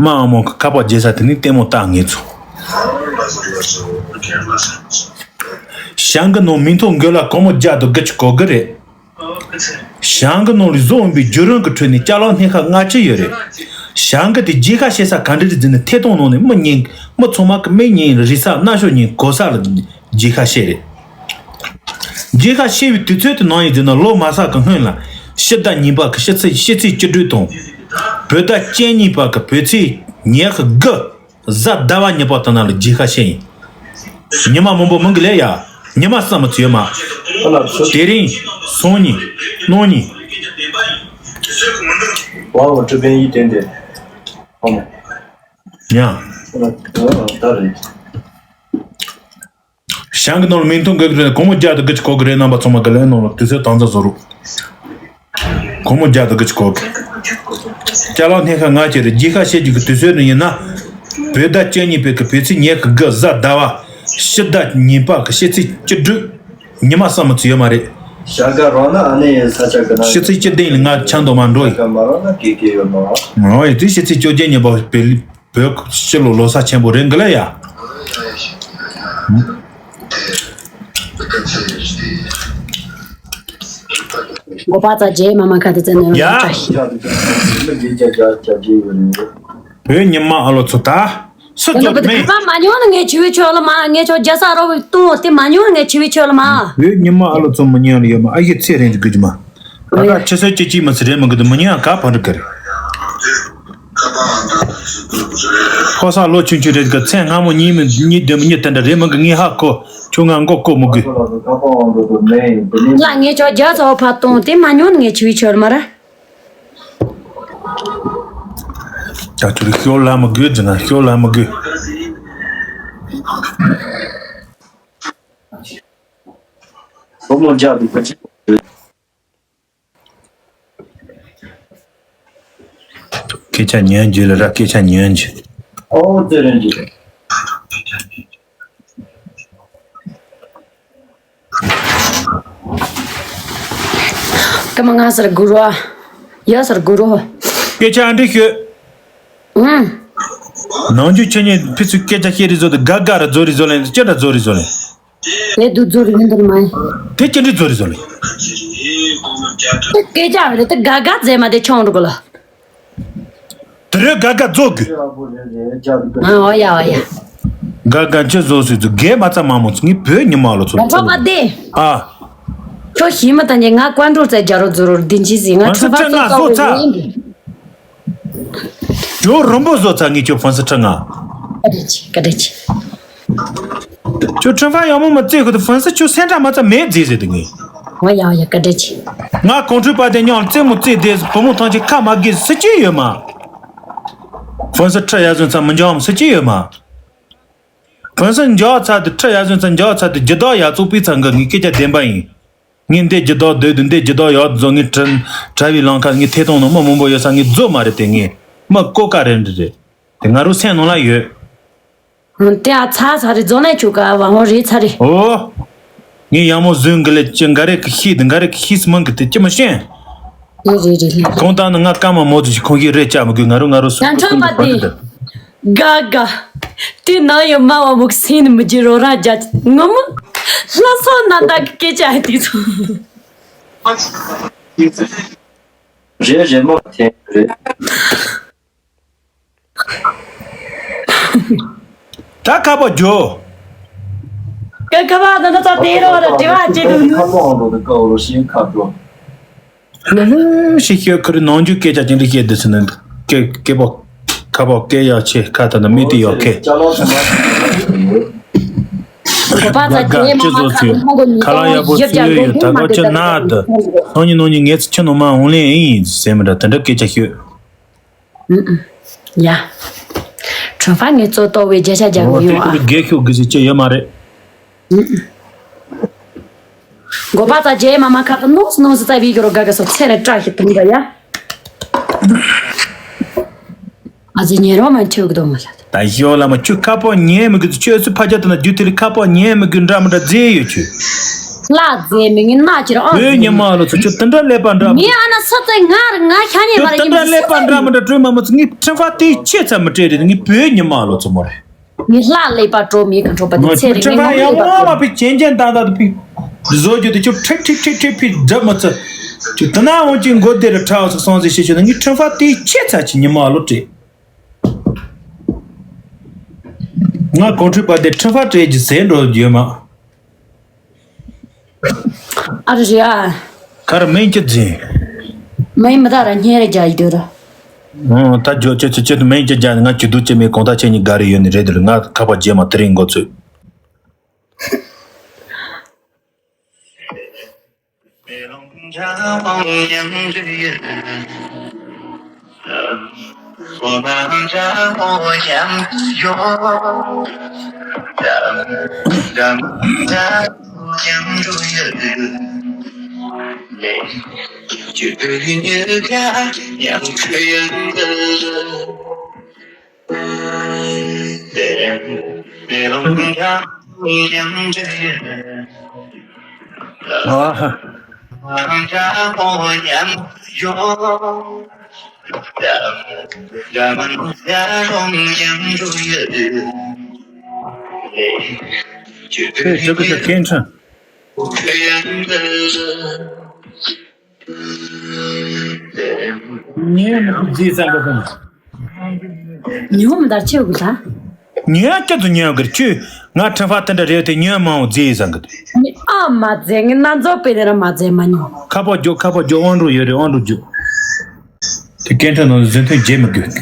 མ་འོ་མོ་གི་ཁ་པར་རྒྱལ་ས་དེ་ནི་ལྟད་མོ་ལྟ་ངེད་ཚོ། ཞང་གི་ནང་མིང་ཐོ་འགོད་ལ་སྒོར་མོ་བརྒྱ་དང་དགུ་བཅུ་གོ་དགུ་རེད། ཞང་གི་ནང་ལ་བཟོ་འོང་པའི་བརྒྱུད་རིམ་གྱི་ཁྲོད་ནས་ཅ་ལག་སྣེ་ཁ་ལྔ་བཅུ་ཡོད་རེད། ཞང་གི་དེ་རྒྱལ་ཁ་བཤད་ས་ག་འདྲ་རེད་ཟེར་ན་ཐད་གཏོང་ནང་ནས་མི་ཉིན་མི་ཚང་མ་གི་མི་ཉིན་རེས་གཟའ་གནམ་ཞོགས་ཉིན་གོ་ས་ལ་རྒྱལ་ཁ་བཤད་རེད། རྒྱལ་ཁ་བཤད་པའི་དུས་ཚོད་དེ་ནང་ཡིན་ཟེར་ན་ལོ་མ་ཟག་གི་སྔོན་ལ་ཕྱི་ཟླ་གཉིས་པ་གི་ཕྱི་ཚེས་ཕྱི་ཚེས་བཅུ་དྲུག་དང་། བོད་ཟླ་བཅུ་གཉིས་པ་གི་བོད་ཚེས་ཉེར་དགུ། གཟའ་ཟླ་བ་ཉི་པ་དང་ན་ལ་རྒྱལ་ཁ་བཤད་ཡིན། ཉི་མ་མང་པོ་མང་གི་ལས་ཡ། ཉི་མ་བསམ་མི་ཚུ་ཡོད་མ། ཁོ་ལ་ཚོད། དེ་རིང་སང་ཉིན། གནངས་ཉིན། ཝའོ་ཀྲི་པན་ཡི་ཏན་ཏན། ཨོ་མ། ཡ། ཁོ་ལ་ད་རེད། ཞང་གི་ནང་ལ་མིང་ཐོ་འགོད་ཀྱི་རེད། སྒོར་མོ་བརྒྱ་དང་དགུ་བཅུ་གོ་གི་རེད། རྣམ་པ་ཚང་མ་གི་ལན་ནང་ལ་དུས་ཚོད་དང་ཚ་བཟོ་རུ། སྒོར་མོ་བརྒྱ་དང་དགུ་བཅུ་གོ་གི། ཅ་ལག་སྣེ་ཁ་ལྔ་བཅུ་རེད། རྒྱལ་ཁ་བཤད་རྒྱུ་གི་དུས་ཚོད་ནི་ཡིན་ན། བོད་ཟླ་བཅུ་གཉིས་པའི་གི་བོད་ཚེས་ཉེར་དགུ་གཟའ་ཟླ་བ། ཕྱི་ཟླ་གཉིས་པ་གི་ཕྱི་ཚེས་བཅུ་དྲུག་ཉི་མ་བསམ་མི་ཚུ་ཡོད་མ་རེད། ཤ་ཀ་རོ་ན་ཨ་ནི་ས་ཆ་གི་ན། ཕྱི་ཚེས་བཅུ་བདུན་ལ་ང་ཆང་འདོན་མ་འགྲོ་ཡི། ཤ་ཀ་མ་རོ་ན་གེ་གེ་ཡོད་མ། ཨོ་ཡི་དུས་ཕྱི་ཚེས་བཅོ་བརྒྱད་ཉིན་པ་བོད་བོད་ཕྱི་ལོ་ལོ་གསར་ཆེན་པོ་རེད་འགི་ལ་ཡ། འགོ་པ་ཚ་རྗེས་མ་མ་ཁ་དེ་ཙེ་ནས་ཡ། ལ་བཀྲ་ཤིས། བོད་ཉི་མ་ཨ་ལོ་ཚོ་ད་སུ་ཚོད་མེད། ཁ་པར་མ་ཉོ་ན་ངས་ཆི་བའི་ཆོས་ལ་མ། ངས་ཆོ་རྒྱ་ས་རོ་བའི་ཏོ་དེ་མ་ཉོ་ན་ངས་ཆི་བའི་ཆོས་ལ་མ། བོད་ཉི་མ་ཨ་ལོ་ཚོ་མི་ཉན་ལ་ཡོད་མ། ཨ་ཡི་ཚེ་རིང་གི་དགོས་ཀྱི་མ། ད་ལྟ་ཆུ་ཚོད་གཅིག་གཅིག་མི་ཚེ་རེད་མི་དགོས་དུ་མི་ཉན་ག་ཕ་འགྲིག་གི་རེད། ཁོ་ས་ལོ་ཆུང་ཆུང་རེད་གི། ཚེ་སྔ་མོ་གཉིས་མི་གཉིས་བདུན་མི་གཉིས་དེ་འདྲ་རེད་མི་གི། ངས་ཧ་གོ། ཁྱོད་ང་མགོ་བསྐོར་མི་དགོས། ལ་ངས་ཆོ་རྒྱ་ཚོ་ཕ་གཏོང་དེ་མ་ཉོ་ན་ངས་ཆི་བའི་ཆོས་ལ་མ་ར། ད་ཁྱོད་ཤོར་ལ་མི་དགོས་ཟེར་ན་ཤོར་ལ་མི་དགོས། སྒོར་མོ་བརྒྱ་དང་དགུ་བཅུ། སྐད་ཆ་ཉན་རྒྱུ་ལ་ར་སྐད་ཆ་ཉན་རྒྱུ། ཨོ་ཙི་རེད་རྒྱུ། ཀ་མ་ང་སར་གུ་རུ་ཨ། ཡ་སར་གུ་རུ། སྐད་ཆ་ཨ་འདྲི་ཤོད། ཨང་། ནང་རྒྱུ་ཆེ་ཉེ་ཕི་ཚུ་སྐད་ཆ་བཤད་རི་བཟོ་དུ་ག་ག་ར་བཟོ་རི་བཟོ་ལེན་ཅི་འདྲ་བཟོ་རི་བཟོ་ལེན། དེ་དུ་བཟོ་རི་ཡིན་དུ་མ་ཡིན། དེ་ཅི་འདྲ་བཟོ་རི་བཟོ་ལེན། དེ་སྐད་ཆ་རེད་དེ་ག་ག་ཟེ་མ་དེ་ཆོང་རུ་གོ་ལ། དེ་རེད་ག་ག་བཟོ་དགོས། ཨ་ཨོ་ཡ་ཨོ་ཡ། ག་ག་ཅི་བཟོ་སུས་ཚུ་གས་མ་ཚ་མ་མོ་ཚུ་ངའི་བོད་ཉི་མ་ལོ་ཚོ་ལ་ཚོ་པ་དེ། ཨ། ཁྱོད་ཤི་མ་ད་ཉེ་ང་ཀོན་ཀྲོལ་ཚེ་རྒྱ་རོ་བཟོ་རོ་དིན་ཅི་ཟི་ང་ང་ཚོ་ཁྲ་ཚ་ང་བཟོ་ཚ། ཡིན་དེ། ཇོ་རོན་པོ་བཟོ་ཚ་ངས་ཁྱོད་ཧྥན་སི་ཁྲི་ང་། ཀ་ཏི་ཆི་ཀ་ཏི་ཆི། ཁྱོད་ཁྲི་ཧྥན་ཡག་མོ་མ་བརྩེ་ཁོ་ཏི་ཧྥན་སི་ཁྱོད་སེམས་ཁྲལ་མ་ཚ་མེད་རྫི་ཟེར་དེ་ངས། ཨོ་ཡ་ཨོ་ཡ་ཀ་ཏི་ཆི། ང་གོང་ཁྲོས་པ་དེ་ཉང་རྩེད་མོ་རྩེད་དེ་བུ་མོ་ཐང་ཆེ་ཁ་མ་དགེ་སུ་གཅིག་ཡོད་མ། ཧྥན་སི་ཁྲི་ཡ་བཟོན་ཚ་མི་འཇོག་མ་སུ་གཅིག་ཡོད་མ། ཧྥན་སི་འཇོག་ཚ་དེ་ཁྲི་ཡ་བཟོན་ཚ་འཇོག་ཚ་དེ་རྒྱུ་དག་ཡ་བཙོག་པའི་ཚ་འགའ་ངས་སྐད་ཆ་བདེན་པ་ཡིན། ངས་འདི་རྒྱུ་དག་སྡོད་དུ་འདི་རྒྱུ་དག་ཡག་བཟོ་ངས་དྲན་དྲ་བའི་ལང་ཁ་ངས་ཐད་གཏོང་ནང་མི་མང་པོ་ཡོད་ས་ངས་བཟོ་མ་རེད་དེ་ངས་མི་ཀོ་ཀ་རེད་འདྲི་རེད་དེ་ང་རུ་སེམས་ནང་ལ་ཡོད། དེ་ཨ་ཚ་ཚ་རེད་བཟོ་ནས་ཆུ་ཀ་བ་ཧོ་རེད་ཚ་རེད། ཨོ། ངས་ཡང་མོ་བཟོས་འགི་ལེ་ཅི་འགའ་རེ་གི་ཤིས་དེ་འགའ་རེ་གི་ཤིས་མང་གི་དེ་ཅི་མ་ཤེས། རེད་རེད་རེད་ལགས། གང་ལྟར་ནི་ང་ཀ་མ་མོ་དུ་ཞིག་ཁོང་གིས་རེད་ཅག་མི་དགོས་ང་རུ་ང་རུ་སུ་ཡང་ཆོག་པ་དེ། ག་ག་དེ་ན་ཡོད་མ་བ་མུག་སེན་མི་རྒྱུ་རོ་ར་རྒྱ་ངོ་མ་ལྷ་སོ་ན་ད་གི་སྐད་ཆ་ཧ་ཏི་ཚོ། རེད་རེད་མོ་དེ་རེད། ད་ཁ་པོ་རྒྱོ། ཀ་ཁ་བ་ན་ན་ཚ་དེ་རོ་ར་དྲི་བ་ཅི་དུ་ནུ། ཁ་པོ་འོང་དུ་ཀ་འོ་རོ་ཤིང་ཁ་འགྲོ། ལ་ལ་ཤི་ཤི་ཁུར་ནང་རྒྱུ་སྐད་ཆ་ཅན་དུ་བཤད་དུ་སུ་ནི་ཀེ་ཀེ་པོ། ཁ་པོ་སྐད་ཡག་ཆེ། ཁ་ད་ན་མི་དེ་ཡོད་ཁེ། གོ་པ་ཙ་ཇེ་མ་མ་ཁ་ལོ་མང་གོ་ཉི་ཁོང་ཡོད་ཀྱང་དགོས་མ་མ་དེ་ད་གོ་ཅི་ན་ད། སང་ཉིན་གནངས་ཉིན་ངས་ཚུ་ཁྱི་ནོ་མ་འོང་ལེ་ཡིན་ཟེར་མི་འདྲ་དེ་འདྲ་སྐད་ཆ་ཤོད། ཡ། ཁྲོན་ཧྥ་ངས་གཙོ་གཏོགས་པའི་བརྒྱ་ཆ་བརྒྱ་གོ་ཡོང་ཨ། དགེ་ཤོག་གི་ཟེར་ཅི་ཡོད་མ་རེད། གོ་པ་ཙ་ཇེ་མ་མ་ཁ་ནོག་ནོག་ཙ་བི་གི་རོ་ག་ག་སོ་ཚེ་རེ་བཀྲ་ཤིས་དུང་ག་ཡ། ཨ་ཙི་ཉེ་རོ་མ་ཁྱོད་གི་དོ་མ་ལ། ད་ཞོ་ལ་མ་ཁྱོད་ཁ་པོ་ཉན་མི་གི་ཁྱོད་སུ་ཕ་ཆ་དུ་ན་རྒྱུ་དེ་ལ་ཁ་པོ་ཉན་མི་གི་འདྲ་མི་འདྲ་རྫས་ཡོད་ཁྱོད། ལ་རྫས་མི་ངན་ན་ཅི་ར་ཨང་བོད་ཉི་མ་ལོ་ཚོ་ཁྱོད་དེ་འདྲ་ཀླད་པ་འདྲ་མི། ངས་ཨ་ན་ས་ཙེ་ང་ར་ང་ཤ་ཉེ་མ་ར་ཁྱོད་དེ་འདྲ་ཀླད་པ་འདྲ་མི་འདྲ་སྤྲོད་མ་མ་ཚོ་ངས་ཁྲིམས་ཧྥ་དེ་ཆེ་ཚ་མི་སྤྲད་རེད། ངས་བོད་ཉི་མ་ལོ་ཚོ་མོ་རེད། ངའི་ལྷ་ཀླད་པ་བྲོ་མི་གི་འཕྲོག་པ་དེ་ཚེ་རིང་ངའི་མ་ཀླད་པ་བྲོ། ཁྲིམས་ཧྥ་ཡང་མ་པི་ཅན་ཅན་ཏང་ཏང་དུ་པི་བཟོ་རྒྱུ་དེ་ཁྱོད་ཁྲིག་ཁྲིག་ཁྲིག་ཁྲིག་པི་འཇབ་མ་ཚ། ཁྱོད་དེ་ན་འོང་ཅིག་མགོ་དེ་རུ་ཁྲག་སོགས་སོང་ཟེར་ཤེས་ཆོད་ན་ངའི་ཁྲིམས་ཧྥ་དེ་ཆེ་ཚ་ཆེ་ཉི་མ་ལོ་སྤྲད། ང་གོང་ཁྲིད་པ་དེ་ཁྲིམས་ཧྥ་སྤྲད་ཀྱི་ཟེར་འགྲོ་ཡོད་མ། ཨ་རི་རི་ཨ། ཁ་ར་མིང་ཅི་འཛིན། མིང་མི་ད་ར་སྙན་རེ་རྒྱ་ཡི་དུ་ར། ཨོ་ད་ཇོ་ཅེ་ཅེ་ཅེ་དུ་མིང་ཅི་རྒྱ་ང་ཅི་དུ་ཅེ་མི་གོང་ད་ཆེ་ཉི་ག་རེ་ཡོད་ནི་རེད་དུ་ང་ཁ་པ་རྗེས་མ་དེ་རིང་འགོ་ཚུགས། ཉོན་མི་དར་ཆེ་བུ་ད། ཉོན་སྐྱ་དུ་ཉོན་གིར་ཆུ། ང་ཁྲིམས་ཧྥ་དེ་འདྲ་རེད་དེ་ཉོན་མང་བོ་རྫི་ཡི་བཟང་གི་དུ། ཨ་མ་རྫི་ངི་ན་ཛོ་པེ་དེ་ར་མ་རྫི་མ་ཉོ། ཁ་པོ་རྒྱོ་ཁ་པོ་རྒྱོ་དབང་འགྲོ་ཡོད་རེད་དབང་འགྲོ་རྒྱོ། དེ་སྐད་འཕྲིན་ནང་བཟོས་ཐོན་བརྗེད་མི་དགོས།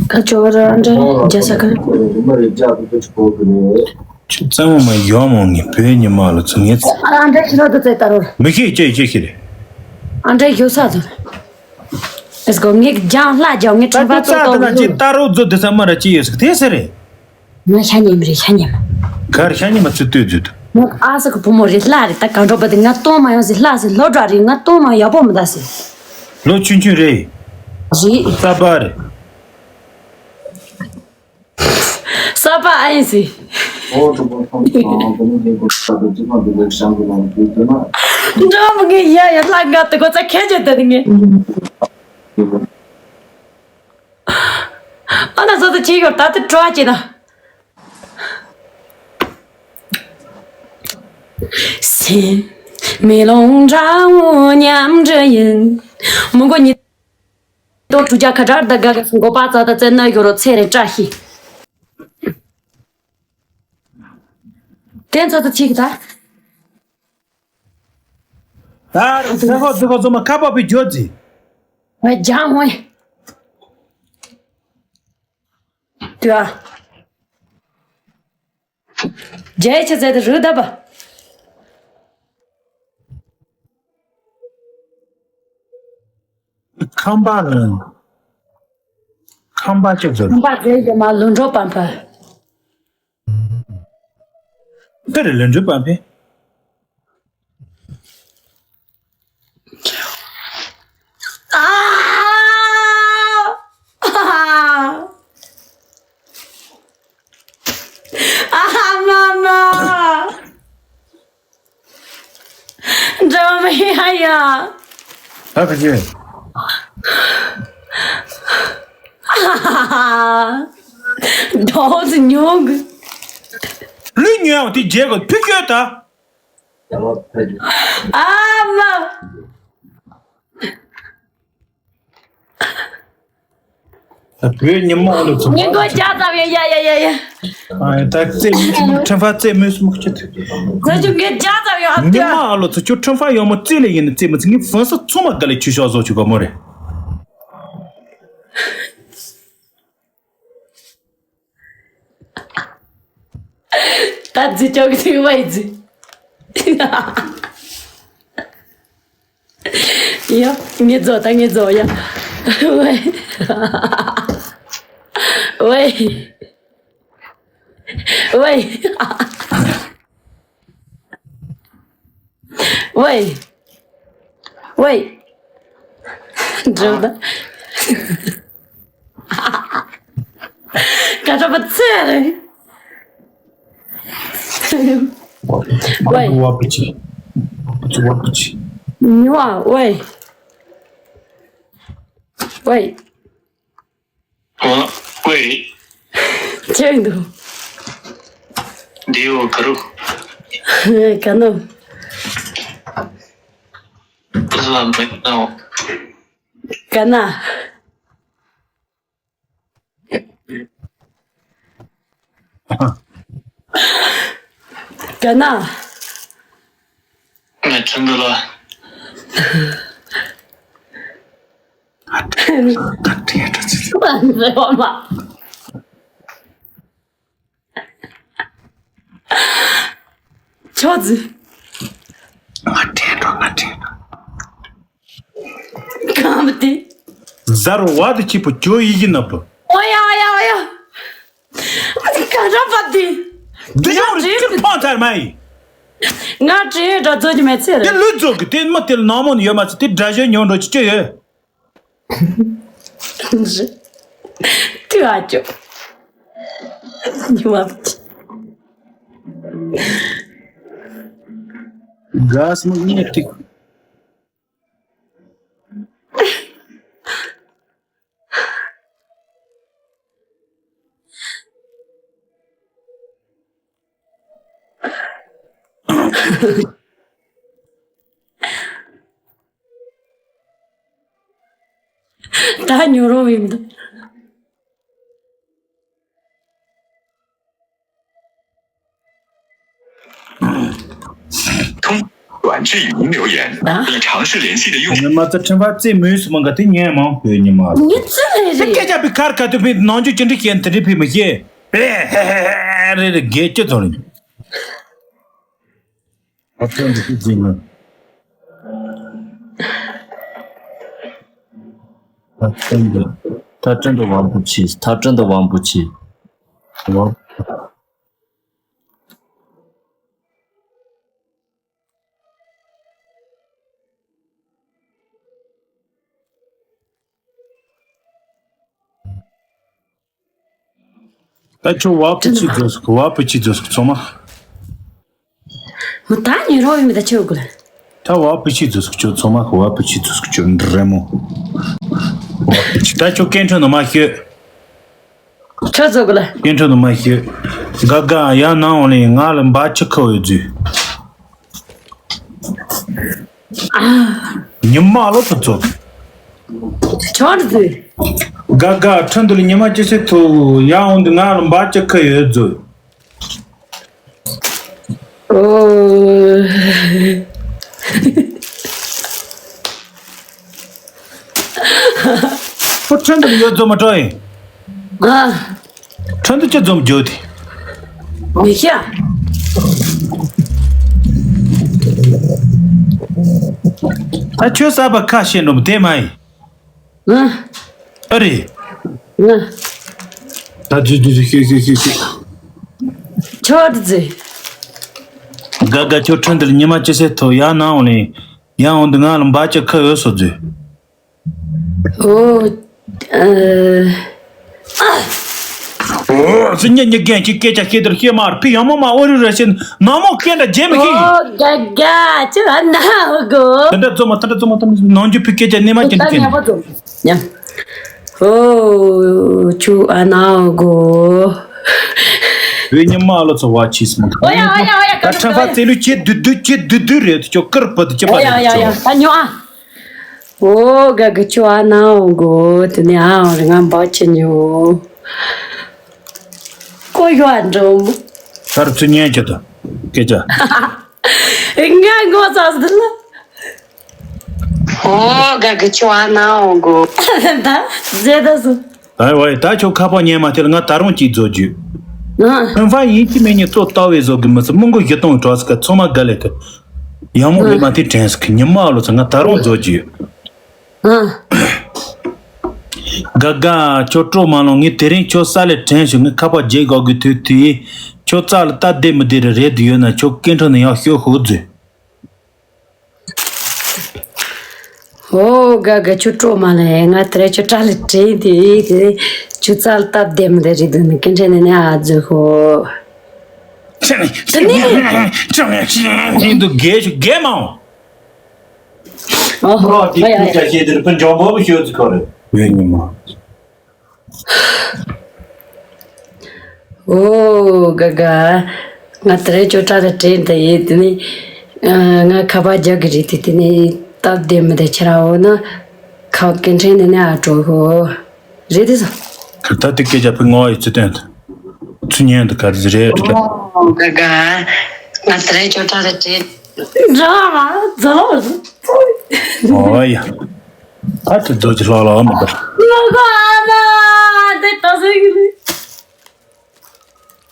ཁ་ཆོ་ར་འདྲ་རྒྱ་ས་ཁ། ཁྱོད་གཙང་མ་མ་ཡོང་མོང་ངི་བོད་ཉི་མ་ལ་ཚུ་ངེ་ཚ། ཨ་འདྲ་ཁྱི་རོ་དུ་ཚེ་ལྟ་རོ། མི་ཤེས་ཅེས་ཅེས་ཤེས་རེད། ཨ་འདྲ་ཡོད་ས་དུ། ཨེ་སྒོ་ངེ་ཀྱང་ལྷ་ཀྱང་ངེ་ད་ཁྲིམས་པ་ཏུ་ཙ་ཏུ་ལ་ཅི་ལྟ་རོ་མཛོ་དུ་ས་མ་ར་ཅི་ཡོད་ཟིག་དེ་ཟེར་རེད། ང་ཤ་ཉེ་མི་རེད་ཤ་ཉེ་མ། གར་ཤ་ཉེ་མ་ཚུ་ལྟོས་མཛོད་དུ། ང་ཨ་ས་གི་བུ་མོ་རེད་ལྷ་རེད་ད་གང་འགྲོ་པ་དེ་ང་གཏོང་མ་ཡོང་ཟེར་ལྷ་ཟེར་ལོ་འདྲ་རེད་ང་གཏོང་མ་ཡག་པོ་མི་ད་ཟེར། ལོ་ཆུང་ཆུང་རེད། རེད། ས་པ་རེད། ས་པ་ཨ་ཡིན་ཟེར། འགྲོ་མི་ངན་ཡ་ཡ་ལྷ་ང་དེ་གོ་ཚ་ཁྱེད་ཀྱི་དེ་ངས། ཨ་ན་ཟོ་དུ་ཅི་ཡོད་ད་དུ་བྲོ་བ་ཅི་ན། སེམས་མེ་ལོང་འདྲ་བོ་མཉམ་འདྲ་ཡིན། མོ་མགོ་ཉིད་དོ་དྲུག་བརྒྱ་ཁ་དྲར་ད་དགའ་དགའ་སུ་མགོ་པ་ཙ་ད་ཙེ་ན་ཡོ་རོ་ཚེ་རེ་བཀྲ་ཤིས། དེ་ཚོ་ཚོ་ཅིག་ད། ད་ཚེ་ཧོ་ཚེ་ཧོ་ཚོ་མ་ཁ་པ་པའི་ཇོ་ཛི། ཝེ་ཇང་ཝེ། དུ་ཨ། ཇའི་ཆ་ཚད་དུ་རུ་ད་པ། ཁམས་པ་ལ། ཁམས་པ་ཅིག་ཚོ། ཁམས་པ་ཟེར་གྱི་མ་ལུང་འགྲོ་པམ་པ། འདི་རེད་ལུང་འགྲོ་པམ་པས། ཨ། ཨ། ཨ་མ་མ། འགྲོ་མི་ཡ་ཡ། ད་ག་ཅི། འགྲོ་ཟི་ཉོ་གི། ལུས་ཉོ་ཡང་དེ་རྗེས་ག་ཕི་ཤོད་ད། ཨ་མ། བོད་ཉི་མ་ཨ་ལོ་ཚོ། ཉིན་གུང་ཇ་ཙམ་ཡོད། ཡ་ཡ་ཡ་ཡ། ཨ་ད་རྩེད་མོ་ཁྲིམས་ཕ་རྩེད་མོ་སུ་མ་ཁྱེད་ཐུབ། ཁྱོད་ཀྱི་ཇ་ཙམ་ཡོད། ཨ་ཉི་མ་ཨ་ལོ་ཚོ་ཁྱོད་ཁྲིམས་ཕ་ཡོང་མོ་རྩེད་ལེ་ཡིན་ན་རྩེད་མོ་ཚིག་ངའི་ཕན་ས་ཚོ་མ་ག་ལེ་ཆུ་ཤོག་བཟོ་ཆུ་ག་མོ་རེད། ད་རྫི་ཅོག་གི་ཐིག་བ་ཡི་རྫི། ཡ། ངེ་རྫོགས་ད་ངེ་རྫོགས་ཡ། ཝེ། ཝེ། ཝེ། ཝེ། ཝེ། འགྲོ་ད། ཀ་ཁྲ་པ་ཚེ་རེད། ཝེ། ཝ་པ་ཅི། ཝ་པ་ཅི། ཉོ་ཝེ། ཝེ། ཨ། ཝེ། ཅི་འདུག་འདི་འོ་ག་རུ། ག་ནོ། ཨ་མེད་ནོ། ག་ན། ག་ན། ང་ཁྲིན་ཏུ་ལ། ཆོག་ཟིན། ང་དྲན་འགྲོ། ང་དྲན་འགྲོ། གང་མི་དེ། ཟར་བ་དེ་ཆིབ་པོ་ཇོ་ཡི་གི་ནག་པོ། ཨོ་ཡ་ཨོ་ཡ་ཨོ་ཡ། ཨ་ཙི་གང་ར་པ་དེ། འདི་ཡོང་རེ་ཁྱེར་ཕང་ཐར་མ་ཡིན། ང་དྲན་འདྲ་རྫོགས་ཀྱི་མེད་ཚེ་དེ་རེད། ལུས་རྫོགས་ཀྱི་དེ་མ་དེ་ལ་ནག་མོ་ནི་ཡོད་མ་ཚེ་དེ་འདྲ་གཞན་ཉོ་འགྲོ་ཅི་ཅི་ཡོད། དུ་ཨ་ཅོ། ཉི་མ། ག་སྨུག་ཉེ་ཏིག་ད་ཉོ་རོགས་ཡིན་ད། ཐུང་། 短句语音留言，啊？ 已尝试联系的用户。 ཉི་མ་ཚོ་ཁྲིམས་པ་རྩེད་མོས་སུ་མང་ག་དེ་ཉན་མང་བོད་ཉི་མ། ངའི་རྩེད་ལེ་རེད། སྐད་ཆ་པའི་ཁར་ཁ་ཐུག་པའི་ནང་ཆོས་ཅི་འདྲ་བཤད་དེ་འདྲ་ཕི་མི་ཤེས། རེད་རེད་རེད། དགེ་ཅི་ཚོ་རེད། ཐ་ཀྲན་དུ་ཀི་ཟིན་ནི། ཐ་ཀྲན་དུ། ཐ་ཀྲན་དུ་དབང་པོ་ཆེ། ཐ་ཀྲན་དུ་དབང་པོ་ཆེ། དབང་། ད་ཁྱོད་བ་སྤུ་ཅི་རྫོགས་སོང་། བ་སྤུ་ཅི་རྫོགས་སོང་། ཚང་མ། མོ་ད་ཉེ་རོགས་ཡིན་མི་ད་ཁྱོད་དགོས། ད་བ་སྤུ་ཅི་རྫོགས་སོང་ཁྱོད། ཚང་མ་བ་སྤུ་ཅི་རྫོགས་སོང་ཁྱོད་འདྲེ་མོ། བ་སྤུ་ཅི། ད་ཁྱོད་སྐད་འཕྲིན་ནང་མ་ཤོད། ཁྱོད་རྫོགས་དགོས། སྐད་འཕྲིན་ནང་མ་ཤོད། ག་ག་ཡ་ནང་འོང་ལེ་ང་ལ་འབའ་ཆི་ཁ་འོས་རྫུས། ཉི་མ་ལོ་ཚོ་ཚོ། ཆོར་ཟིན། ག་ག་ཁྲིན་ཏུ་ལ་ཉི་མ་ཅི་སེ་ཐུ་ཡ་འོང་དུ་ང་ལ་འབའ་ཅི་ཁ་ཡོད་ཟོ། ཨོ། ཁོ་ཁྲིན་ཏུ་ལ་ཡོད་ཟོ་མ་སྤྲོ་ཡིན། ཨ། ཁྲོན་དུ་ཅི་འཛོམས་རྒྱུ་དེ། མི་ཤ། ད་ཁྱོད་གསར་པ་ཁ་ཤས་འགྲོ་མི་དེ་མ་ཡིན། ཨ། ཨ་རེད། ཨ། ད་དུས་དུས་དུས་ཤོད་ཤོད་ཤོད་ཤོད། ཆོག་ཟེ། དགའ་དགའ་ཁྱོད་ཁྲོན་དུ་ཉི་མ་ཅི་སེ་ཐོ་ཡང་ནང་འོང་ནས་ཡང་འོང་དུ་ང་ལ་འབའ་ཅི་ཁ་ཡོད་སོ་ཟེ། ཨོ། ཨ། ཨོ། སུ་ཉན་ཉན་རྒན་གྱི་སྐད་ཆ་བཤད་དུར་བཤད་མ་ར་ཕི་ཡང་མོ་མ་ཨོ་རུ་ར་ཤེན་ནང་མོ་སྐད་འདྲ་བརྗེད་མི་ཤེས། ཨོ་དགའ་དགའ་ཅི་ཨ་ན་གོ། དེ་འདྲ་རྫོ་མ་དེ་འདྲ་རྫོ་མ་དེ་ནང་རྒྱུ་ཕི་སྐད་ཆ་གནས་མ་ཅན་ད་ཀྱི་ཉག་པ་རྫོ་ཉ། ཨོ་ཆུ་ཨ་ན་གོ། བོད་ཉི་མ་ལོ་ཚོ་བ་ཆིས་མ། ཨོ་ཡ་ཨོ་ཡ་ཨོ་ཡ། ད་ཁྲམ་ཕ་ཙེ་ལུ་ཁྱེད་དུ་དུ་ཁྱེད་དུ་དུ་རེད་ཁྱོད་ཀར་པ་དུ་ཁྱེད་པ་ཨོ་ཡ་ཨོ་ཡ་ཨོ་ཡ། ད་ཉོ་ཨ། ཨོ་དགའ་དགའ་ཁྱོད་ཨ་ན་འོང་གོ། དེ་ནས་ཨ་འོང་རེ་ང་འབག་ཆེ་ཉོ། ཀོ་ཡོ་ཨ་འགྲོ་མོ། ད་རུ་ཚུར་ཉན་ཁྱོད་དང་སྐད་ཆ། ང་ངོ་ཚ་སི་ལ། ཨོ་དགའ་དགའ་ཁྱོད་ཨ་ན་འོང་གོ། ད་ཟེ་ད་སོ། ཨ་ཝའི་ད་ཁྱོད་ཁ་པར་ཉན་མ་ཐལ། ང་ད་རུང་གཅིག་རྫོགས་རྒྱུ། ཨ། ཧུན་ཧྥ་ཡིན་གཅིག་མིན་གཉིས་གཙོ་ལྟ་བའི་བཟོ་གི་མི་ཚེ་མི་མགོ་བཞི་སྟོང་གྲོགས་སི་ཁ་ཚང་མ་དགའ་ལས་ཐལ། ཡང་མོ་ལས་མ་ཐེ་དྲན་སི་ཁི་ཉི་མ་ལོ་ཚ་ང་ད་རུང་རྫོགས་རྒྱུ། ཨ། དགའ་དགའ་ཁྱོད་སྤྲོ་མ་ལོང་། ངས་དེ་རིང་ཁྱོད་ས་ལས་དྲན་བྱུང་། ངས་ཁ་པར་རྒྱག་དགོས་གི་དུས་དེ། ཁྱོད་རྩ་ལ་སྟབས་བདེ་མི་བདེ་རེ་རེད་དུ་ཡོད་ན་ཁྱོད་སྐད་འཕྲིན་ནང་ཡར་ཤོག་ཤོག་མཛོད། ཨོ་དགའ་དགའ་ཁྱོད་སྤྲོ་མ་ལོང་། ང་དེ་རིང་ཁྱོད་སྐྲ་ལ་དྲན་དེ་དེ་ཁྱོད་རྩ་ལ་སྟབས་བདེ་མི་བདེ་རེད་དུ་ནི་སྐད་འཕྲིན་ནང་ནས་ཨ་མཛོད་ཤོག། ཁྱོད་ནི་ཁྱོད་ནི་ཁྱོད་ནི་འདུག་རྒས་ཤོག་རྒས་མ་འོང་། ཨོ་ཁོ་རང་དེ་ཡ་ཡ་ཡ། སྐད་ཆ་བཤད་དེར་ཕུན་ལྗོངས་པོ་བཤོད་ཚུལ་ཁོ་རེད། བོད་ཉི་མ། ཨོ་དགའ་དགའ། ང་དེ་རིང་ཁྱོད་སྐྲ་ལ་དྲན་དེ་ཡིན་དེ་ནི། ཨ། ང་ཁ་པར་རྒྱག་གི་རེད་དེ་དེ་ནི་སྟབས་བདེ་མི་བདེ་ཁྱེད་རང་འོ་ན། ཁ་སྐད་འཕྲིན་ནང་ནས་ཨ་འགྲོ་ཤོག། རེད་དེ་སོ། ད་དེ་སྐད་ཆ་ཕུ་ངོ་ཡི་ཚུལ་སྟོན་དུ། ཚུལ་ཉན་དུ་ག་རེ་རེད་དྲི་ལ། ཨོ་དགའ་དགའ། ང་དེ་རིང་ཁྱོད་སྐྲ་ལ་དྲན། འདྲ་མ་ཛོ། ཨོ་ཡ། ད་དེ་ཚོ་ཅི་ལྷག་ལྷག་མི་འདུག་ལོ་གོ་ཨ་མ་དེ་ལྟ་ཟེར་གི་རེད།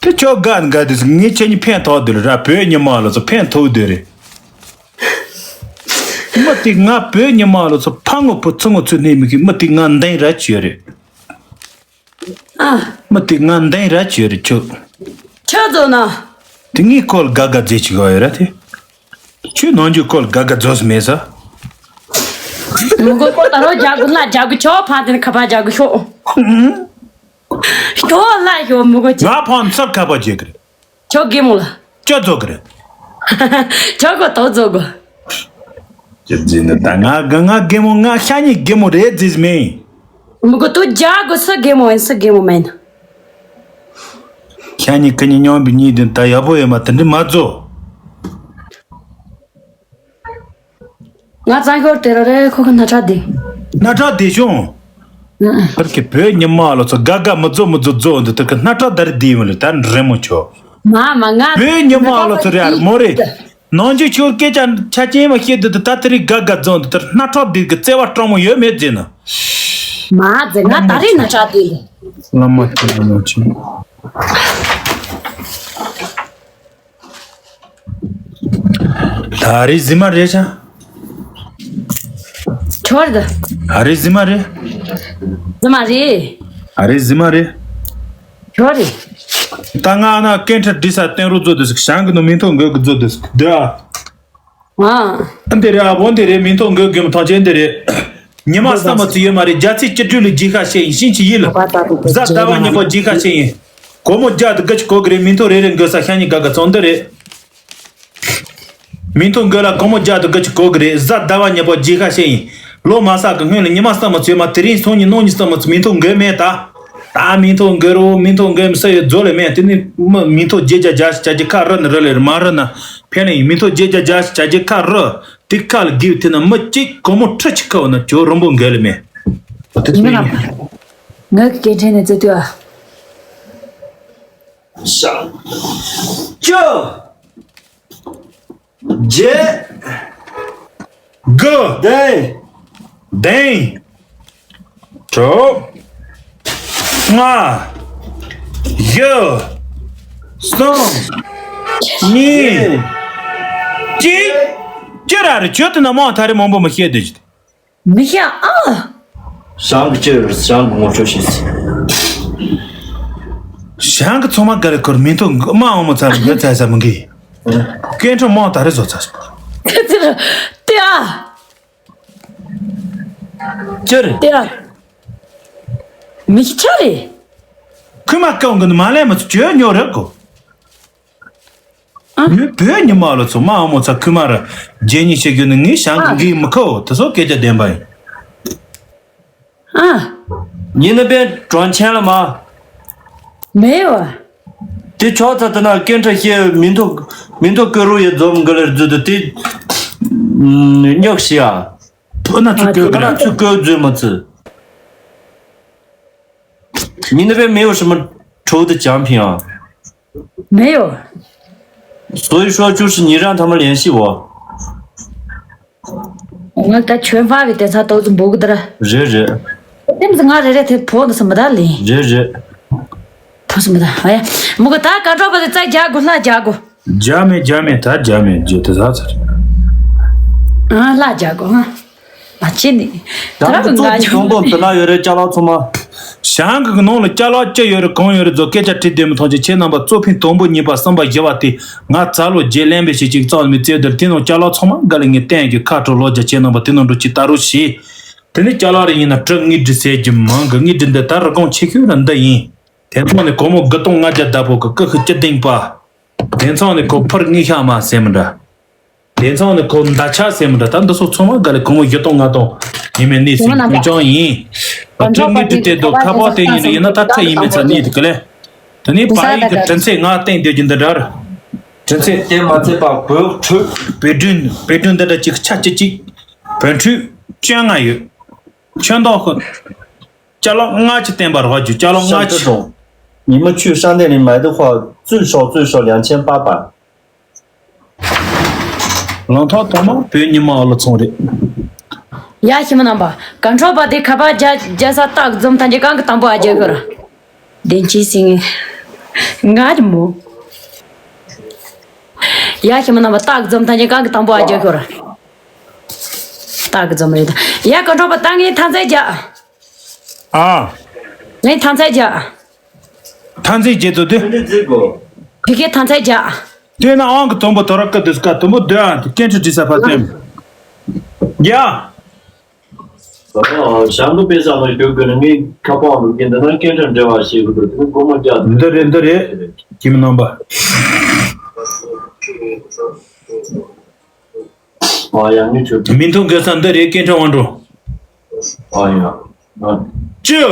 དེ་ཁྱོད་དགའ་དགའ་དེ་ངས་ཁྱེད་གཉིས་ཕན་ཐོགས་དེ་ལ་ར། བོད་ཉི་མ་ལོ་ཚོ་ཕན་ཐོགས་དེ་རེད། མི་དེ་ང་བོད་ཉི་མ་ལོ་ཚོ་ཕ་ངོ་བུ་ཚུ་ངོ་ཚུ་ནས་མི་གི་མི་དེ་ང་འདང་ར་བྱེད་རེད། ཨ། མི་དེ་ང་འདང་ར་བྱེད་རེད་ཁྱོད། ཁྱོད་ཚོ་ན། དེ་ངས་ཁོ་ལ་དགའ་དགའ་མཛད་ཅིག་ཡོད་ར་དེ། ཁྱོད་ནང་རྒྱུ་ཁོ་ལ་དགའ་དགའ་རྫོགས་སུ་མེད་ས། མི་གོ་ཁོ་ད་རོགས་རྒྱག་གི་ལ་རྒྱག་གི་ཆོག་ཕ་དེ་ནི་ཁ་པར་རྒྱག་གི་ཤོག་ཤོག་ལ་ཤོག་མི་གོ་ཅི། ང་ཕང་ཚབ་ཁ་པར་རྒྱག་གི་རེད། ཁྱོད་རྒན་མོ་ལ། ཁྱོད་རྫོགས་གི་རེད། ཁྱོད་གོ་ཏོ་རྫོགས་གོ། ཁྱོད་རྫིག་ནི་ད་ང་ང་རྒན་མོ་ང་ཤ་ཉེ་རྒན་མོ་རེད་རྫིག་མིན། མི་གོ་ཏོ་རྒྱག་གོ་སུ་རྒན་མོ་ཡིན་སུ་རྒན་མོ་མིན། ཤ་ཉེ་ཀི་ཉེ་སྙོམས་པའི་གཉིས་དེ་ད་ཡག་པོ་ཡོད་མ་དེ་འདྲི་མ་རྫོགས། ང་གཙང་ཤོར་དེ་ར་རེ་ཁོ་གི་སྣ་ཁྲག་དེ། སྣ་ཁྲག་དེ་བྱུང་། ཨ། ཕར་གི་བོད་ཉི་མ་ལོ་ཚོ་དགའ་དགའ་མི་རྫོགས་མི་རྫོགས་རྫོགས་འདི་ལྟར་གི་སྣ་ཁྲག་ད་རེ་དེ་ཡོང་ལེ་ད་རེ་མོ་ཆོ། མ་མ་ང་བོད་ཉི་མ་ལོ་ཚོ་རེ་ཨར་མོ་རེ། ནང་ཆོས་ཆོར་སྐད་ཆ་ཆ་ཅན་མ་བཤད་འདི་ད་ད་རེ་དགའ་དགའ་རྫོགས་འདི་ལྟར་སྣ་ཁྲག་འདི་གི་བརྩེ་བ་སྤྲང་མོ་ཡོད་མེད་ཟེར་ན། མ་ཟེར་ང་ད་རེ་སྣ་ཁྲག་དེ། བླ་མ་ཁྱེད་བླ་མ་ཁྱེད། ད་རེས་གཟིགས་མ་རེད་ཤག་ཁྱོད་རེད། ཨ་རེས་གཟིགས་མ་རེད། གཟིགས་མ་རེད། ཨ་རེས་གཟིགས་མ་རེད། ཁྱོད་རེད། ད་ང་ན་སྐད་འཕྲིན་འབྲི་ས་བསྟན་རོགས་མཛོད་དུ་ཞིག་བྱང་གི་ནོ་མིང་ཐོ་འགོད་གི་མཛོད་དུ་ཞིག་འདི་ཨ། ཨ། འདི་རེད་ཨ་བོ་འདི་རེད་མིང་ཐོ་འགོད་གི་མི་ཐང་ཆེན་འདི་རེད། ཉི་མ་ས་མ་ཚི་ཡོད་མ་རེད། རྒྱ་ཚིག་སྤྱི་སྤྲོས་ལ་རྒྱལ་ཁ་བཤད་ཡིན་ཤིན་ཅི་ཡིན་ལ། གཟའ་ཟླ་བ་ཉི་པོ་རྒྱལ་ཁ་བཤད་ཡིན། སྒོར་མོ་བརྒྱ་དང་དགུ་བཅུ་གོ་གི་རེད། མིང་ཐོ་རེ་རེ་འགོད་ས་ཤ་ཉེ་དགའ་དགའ་ཚོང་འདི་རེད། མིང་ཐོ་འགོད་ལ་སྒོར་མོ་བརྒྱ་དང་དགུ་བཅུ་གོ་གི་རེད། གཟའ་ཟླ་བ་ཉི་པོ་རྒྱལ་ཁ་བཤད་ཡིན། ལོ་མ་ས་གི་སྔོན་ལ་ཉི་མ་ས་མ་ཚོས་མ་དེ་རིང་སོང་ཉིན་གནངས་ཉིན་ས་མ་ཚོས་མིང་ཐོ་འགོད་མེད་ད། ད་མིང་ཐོ་འགོད་རོགས་མིང་ཐོ་འགོད་མི་ས་ཡོད་རྫོ་ལས་མེད་དེ་ནི་མི་མིང་ཐོ་རྒྱལ་རྒྱ་རྒྱ་ཞིག་བྱ་རྒྱུ་ཁ་རུ་ནི་རུ་ལས་མ་རུ་ན་ཕན་ལས་ཡིན། མིང་ཐོ་རྒྱལ་རྒྱ་རྒྱ་ཞིག་བྱ་རྒྱུ་ཁ་རུ། དེ་ཁ་ལ་གིབ་ཐེ་ན་མི་གཅིག་སྒོར་མོ་ཁྲི་གཅིག་ཁ་བ་ན་ཇོ་རོན་པོ་འགའ་ལ་མེད། ཡིན་ན་ང་གི་སྐད་འཕྲིན་ནས་བཙལ་དུས་ཨ། ཤ། བཅུ། བརྒྱད། དགུ། བདུན། བདུན། དྲུག་ལྔ། བཞི། གསུམ། གཉིས། གཅིག་ཅི་ར་རེ་ཁྱོད་དེ་ན་མང་ཐ་རེ་མང་པོ་མི་ཤེས་དེ་ཅི། མི་ཤེས་ཨ། ཞང་གི་ཅི་རེད་ཞང་གི་ངོ་སྤྲོད་བྱེད་སྲིད། ཞང་གི་ཚང་མ་ག་རེ་ཁུར་མིན་ཐོ་མ་འོང་མོ་ཚར་འགོད་ཚར་ས་མི་འགི། སྐད་འཕྲིན་མང་ཐ་རེ་བཟོ་ཚར། དེ་ཨ། ཅི་རེད། དེ་ཨ། མི་ཤི་ཆ་རེད། ཁུ་མ་ཀའུ་གི་ནི་མ་ལས་མི་ཚུ་བཅོས་ཉོ་རེད་གོ། ཨ། མི་བོད་ཉི་མ་ལོ་ཚོ་མ་ཨ་མོ་ཚ་ཁུ་མ་ར་རྗེ་ཉི་ཤེས་རྒྱུ་ནི་ངའི་ཞང་གི་ཨ། འགི་མི་ཁོ་དེ་ཚོ་སྐད་ཆ་བདེན་པ་ཡིན། ཨ། ཉི་ནི་པའི་གྲོང་ཆེན་ལ་མ། མེད་བ། དེ་ཆོག་ཚ་དེ་ན་སྐད་འཕྲིན་བཤད་མིན་ཐོ་མིན་ཐོ་ཀི་རུ་ཡི་འཛོམས་འགི་ལེར་རྫུ་དུ་དེ། ཉག་ཤི་ཡ། 不能去割，不能去割嘴么子。你那边没有什么抽的奖品啊？没有。所以说就是你让他们联系我。 ང་ད་ཁྱོད་ཕ་གི་དེ་ཚ་ཏོག་ཙམ་འབུ་གི་དར། རེད་རེད། དེམ་ང་རེ་རེ་དེ་ཕོ་འདི་སམ་མ་ད་ལེ། རེད་རེད། ཕོ་སམ་མ་ད་ཨ་ཡ། མུ་ག་ད་ཀ་ཏྲོ་པ་དེ་ཙག་རྒྱག་གོ་ལྷ་རྒྱག་གོ། རྒྱག་མེད་རྒྱག་མེད་ད་རྒྱག་མེད་རྒྱུ་དེ་ཚ་ཚར། ཨ་ལྷ་རྒྱག་གོ་ཨ། མ་བྱེད་ནི། ད་ང་གི་གཙོ་ཕུད་དང་པོ་བི་ལ་ཡོད་རེད་ཅ་ལག་ཚང་མ། ཞང་གི་ནང་ལ་ཅ་ལག་ཅི་ཡོད་རེད་གང་ཡོད་རེད་ཛོ་སྐད་ཆ་དྲི་བདེ་མི་ཐོང་ཆེ་ཁྱེད་རྣམ་པ་གཙོ་ཕུད་དང་པོ་གཉིས་པ་གསུམ་པ་བཞི་བ་དེ་ང་ཚ་ལོ་རྗེས་ལན་པའི་ཞིག་ཅིག་བཙག་མི་རྩེ་དེར་དེ་ནང་ཅ་ལག་ཚང་མ་འགའ་ལ་ངས་བསྟན་རྒྱུ་ཁ་དྲོ་ལོ་རྒྱ་ཁྱེད་རྣམ་པ་དེ་ནང་འགྲོ་ཅིག་ལྟ་རོགས་ཞེས། དེ་ནི་ཅ་ལག་རེ་ཡིན་ན་གྲི་དངུལ་གྲི་ཟས་རྒྱུ་མང་གི་དངུལ་གྲི་འདི་ད་རི་གོང་ཆེ་ཤོས་ར་འདི་ཡིན། དེ་ཚང་ནི་གོ་མོ་དགུ་སྟོང་ལྔ་བརྒྱ་ཟླ་ཕོག་གི་ཀི་ཁི་སྤྱི་ལྡིང་པ། དེ་ཚང་ནི་གོ་ཕུར་དངུལ་ཤ་མ་ཟེར་མི་འདྲ། དེ་ཚང་ནི་ཁོ་མདའ་ཆ་ཟེར་མི་འདྲ་ད་འདི་ཚོ་ཚང་མ་ག་ལེ་གོང་མོ་བཞི་སྟོང་ལྔ་སྟོང་ཡིན་མིན་གནས་སྲིད་རྒྱུ་ཅང་ཡིན། བ་ཀྲི་ངི་ཀྲི་དེ་དོ་ཁ་པར་དེ་ཡིན་ལ་ཡིན་ན་ད་ཁྲ་ཡིན་མིན་ཚ་གནས་དེ་ག་ལེ། དེ་ནས་བ་ཡིག་གི་དྲི་ཚེ་ང་སྟེང་སྡོད་ཀྱི་འདི་འདྲ་ར། དྲི་ཚེ་དེ་མ་ཚད་པ་བོད་ཁྲུ། བེ་ཌུན་བེ་ཌུན་འདི་འདྲ་གཅིག་ཆ་གཅིག་གཅིག་བོད་ཁྲུ་བཅོ་ལྔ་ཡོད། ཁྱོད་མདོག་ཁོ། ཅ་ལག་ལྔ་ཅི་བསྟན་པ་རོགས་རྒྱུ་ཅ་ལག་ལྔ་ཅི། 你们去商店里买的话，最少最少两千八百。 ལང་ཐོག་ཐོག་མ་བོད་ཉི་མ་ཨ་ལོ་ཚོང་རེད། ཡ་ཤི་མ་ནམ་པ་ག་འཕྲོ་པ་དེ་ཁ་པར་རྒྱ་རྒྱ་ས་སྟག་འཛོམས་ཐང་གི་གང་གི་དང་པོ་ཨ་རྒྱ་ཤོར། བདེན་ཅི་སིང་། ང་རི་མོ། ཡ་ཤི་མ་ནམ་པ་སྟག་འཛོམས་ཐང་གི་གང་གི་དང་པོ་ཨ་རྒྱ་ཤོར། སྟག་འཛོམས་རེད་ད། ཡ་ག་འཕྲོ་པ་ད་ངས་ཐང་ཚད་རྒྱ། ཨ། ངས་ཐང་ཚད་རྒྱ། ཐང་ཚད་རྒྱ་ཚོ་དེ། ཕི་ཁེ་ཐང་ཚད་རྒྱ། དེ་ན་ཨང་གི་དུམ་བུ་དོ་ར་ཀ་དུས་ཀ་དུམ་བུ་དོ་ཨ་དེ་སྐད་ཆ་དྲི་ས་ཕ་ཏེམ། རྒྱ། ཞང་གི་དཔེ་ས་ནང་ཞུགས་དགོས་ན་ངས་ཁ་པང་རུ་གིན་འདི་ན་སྐད་ཆ་འབྲེལ་བ་བྱེད་དགོས་འདུག་དེ་ནི་སྒོར་མོ་བརྒྱ་འདི་རེད་འདི་རེད། ཁྱིམ་རྣམ་པ། ཨ་ཡ་ངས་ཁྱོད། མི་མཐུན་དགོས་ས་འདི་རེད་སྐད་ཆ་དབང་འགྲོ། ཨ་ཡ། ཨ། བཅུ།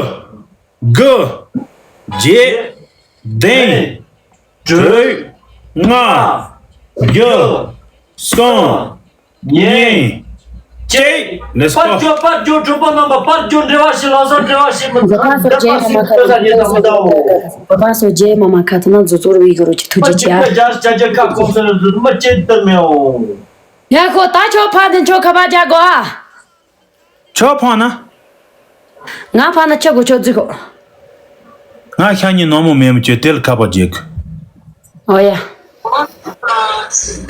དགུ། བརྒྱད། བདུན། དྲུག་ལྔ། བཞི། གསུམ། གཉིས། གཅིག let's go. པར་བརྒྱུད་པར་བརྒྱུད་གྲོགས་པོ་རྣམ་པ་པར་བརྒྱུད་འབྲེལ་བ་ཞིག་ལག་སོགས་འབྲེལ་བ་ཞིག་མི་འཛད་པ་སོགས་རྗེས་མ་མ་ཁ་ཐུག་ན་འཛུལ་ཚོར་བའི་གོ་རོ་ཅིག་ཐུགས་རྗེ་ཆེ། ཡ་ཁོ་ད་ཆོག་ཕ་དེ་ཆོག་ཁ་པར་རྒྱག་གོ་ཨ། ཆོག་ཕ་ན། ང་ཕ་ན་ཆོག་གོ་ཆོག་རྫི་གོ། ང་ཤ་ཉེ་ནོར་མོ་མེད་མི་ཆོས་དེ་ལ་ཁ་པར་རྒྱག་གི། ཨོ་ཡ།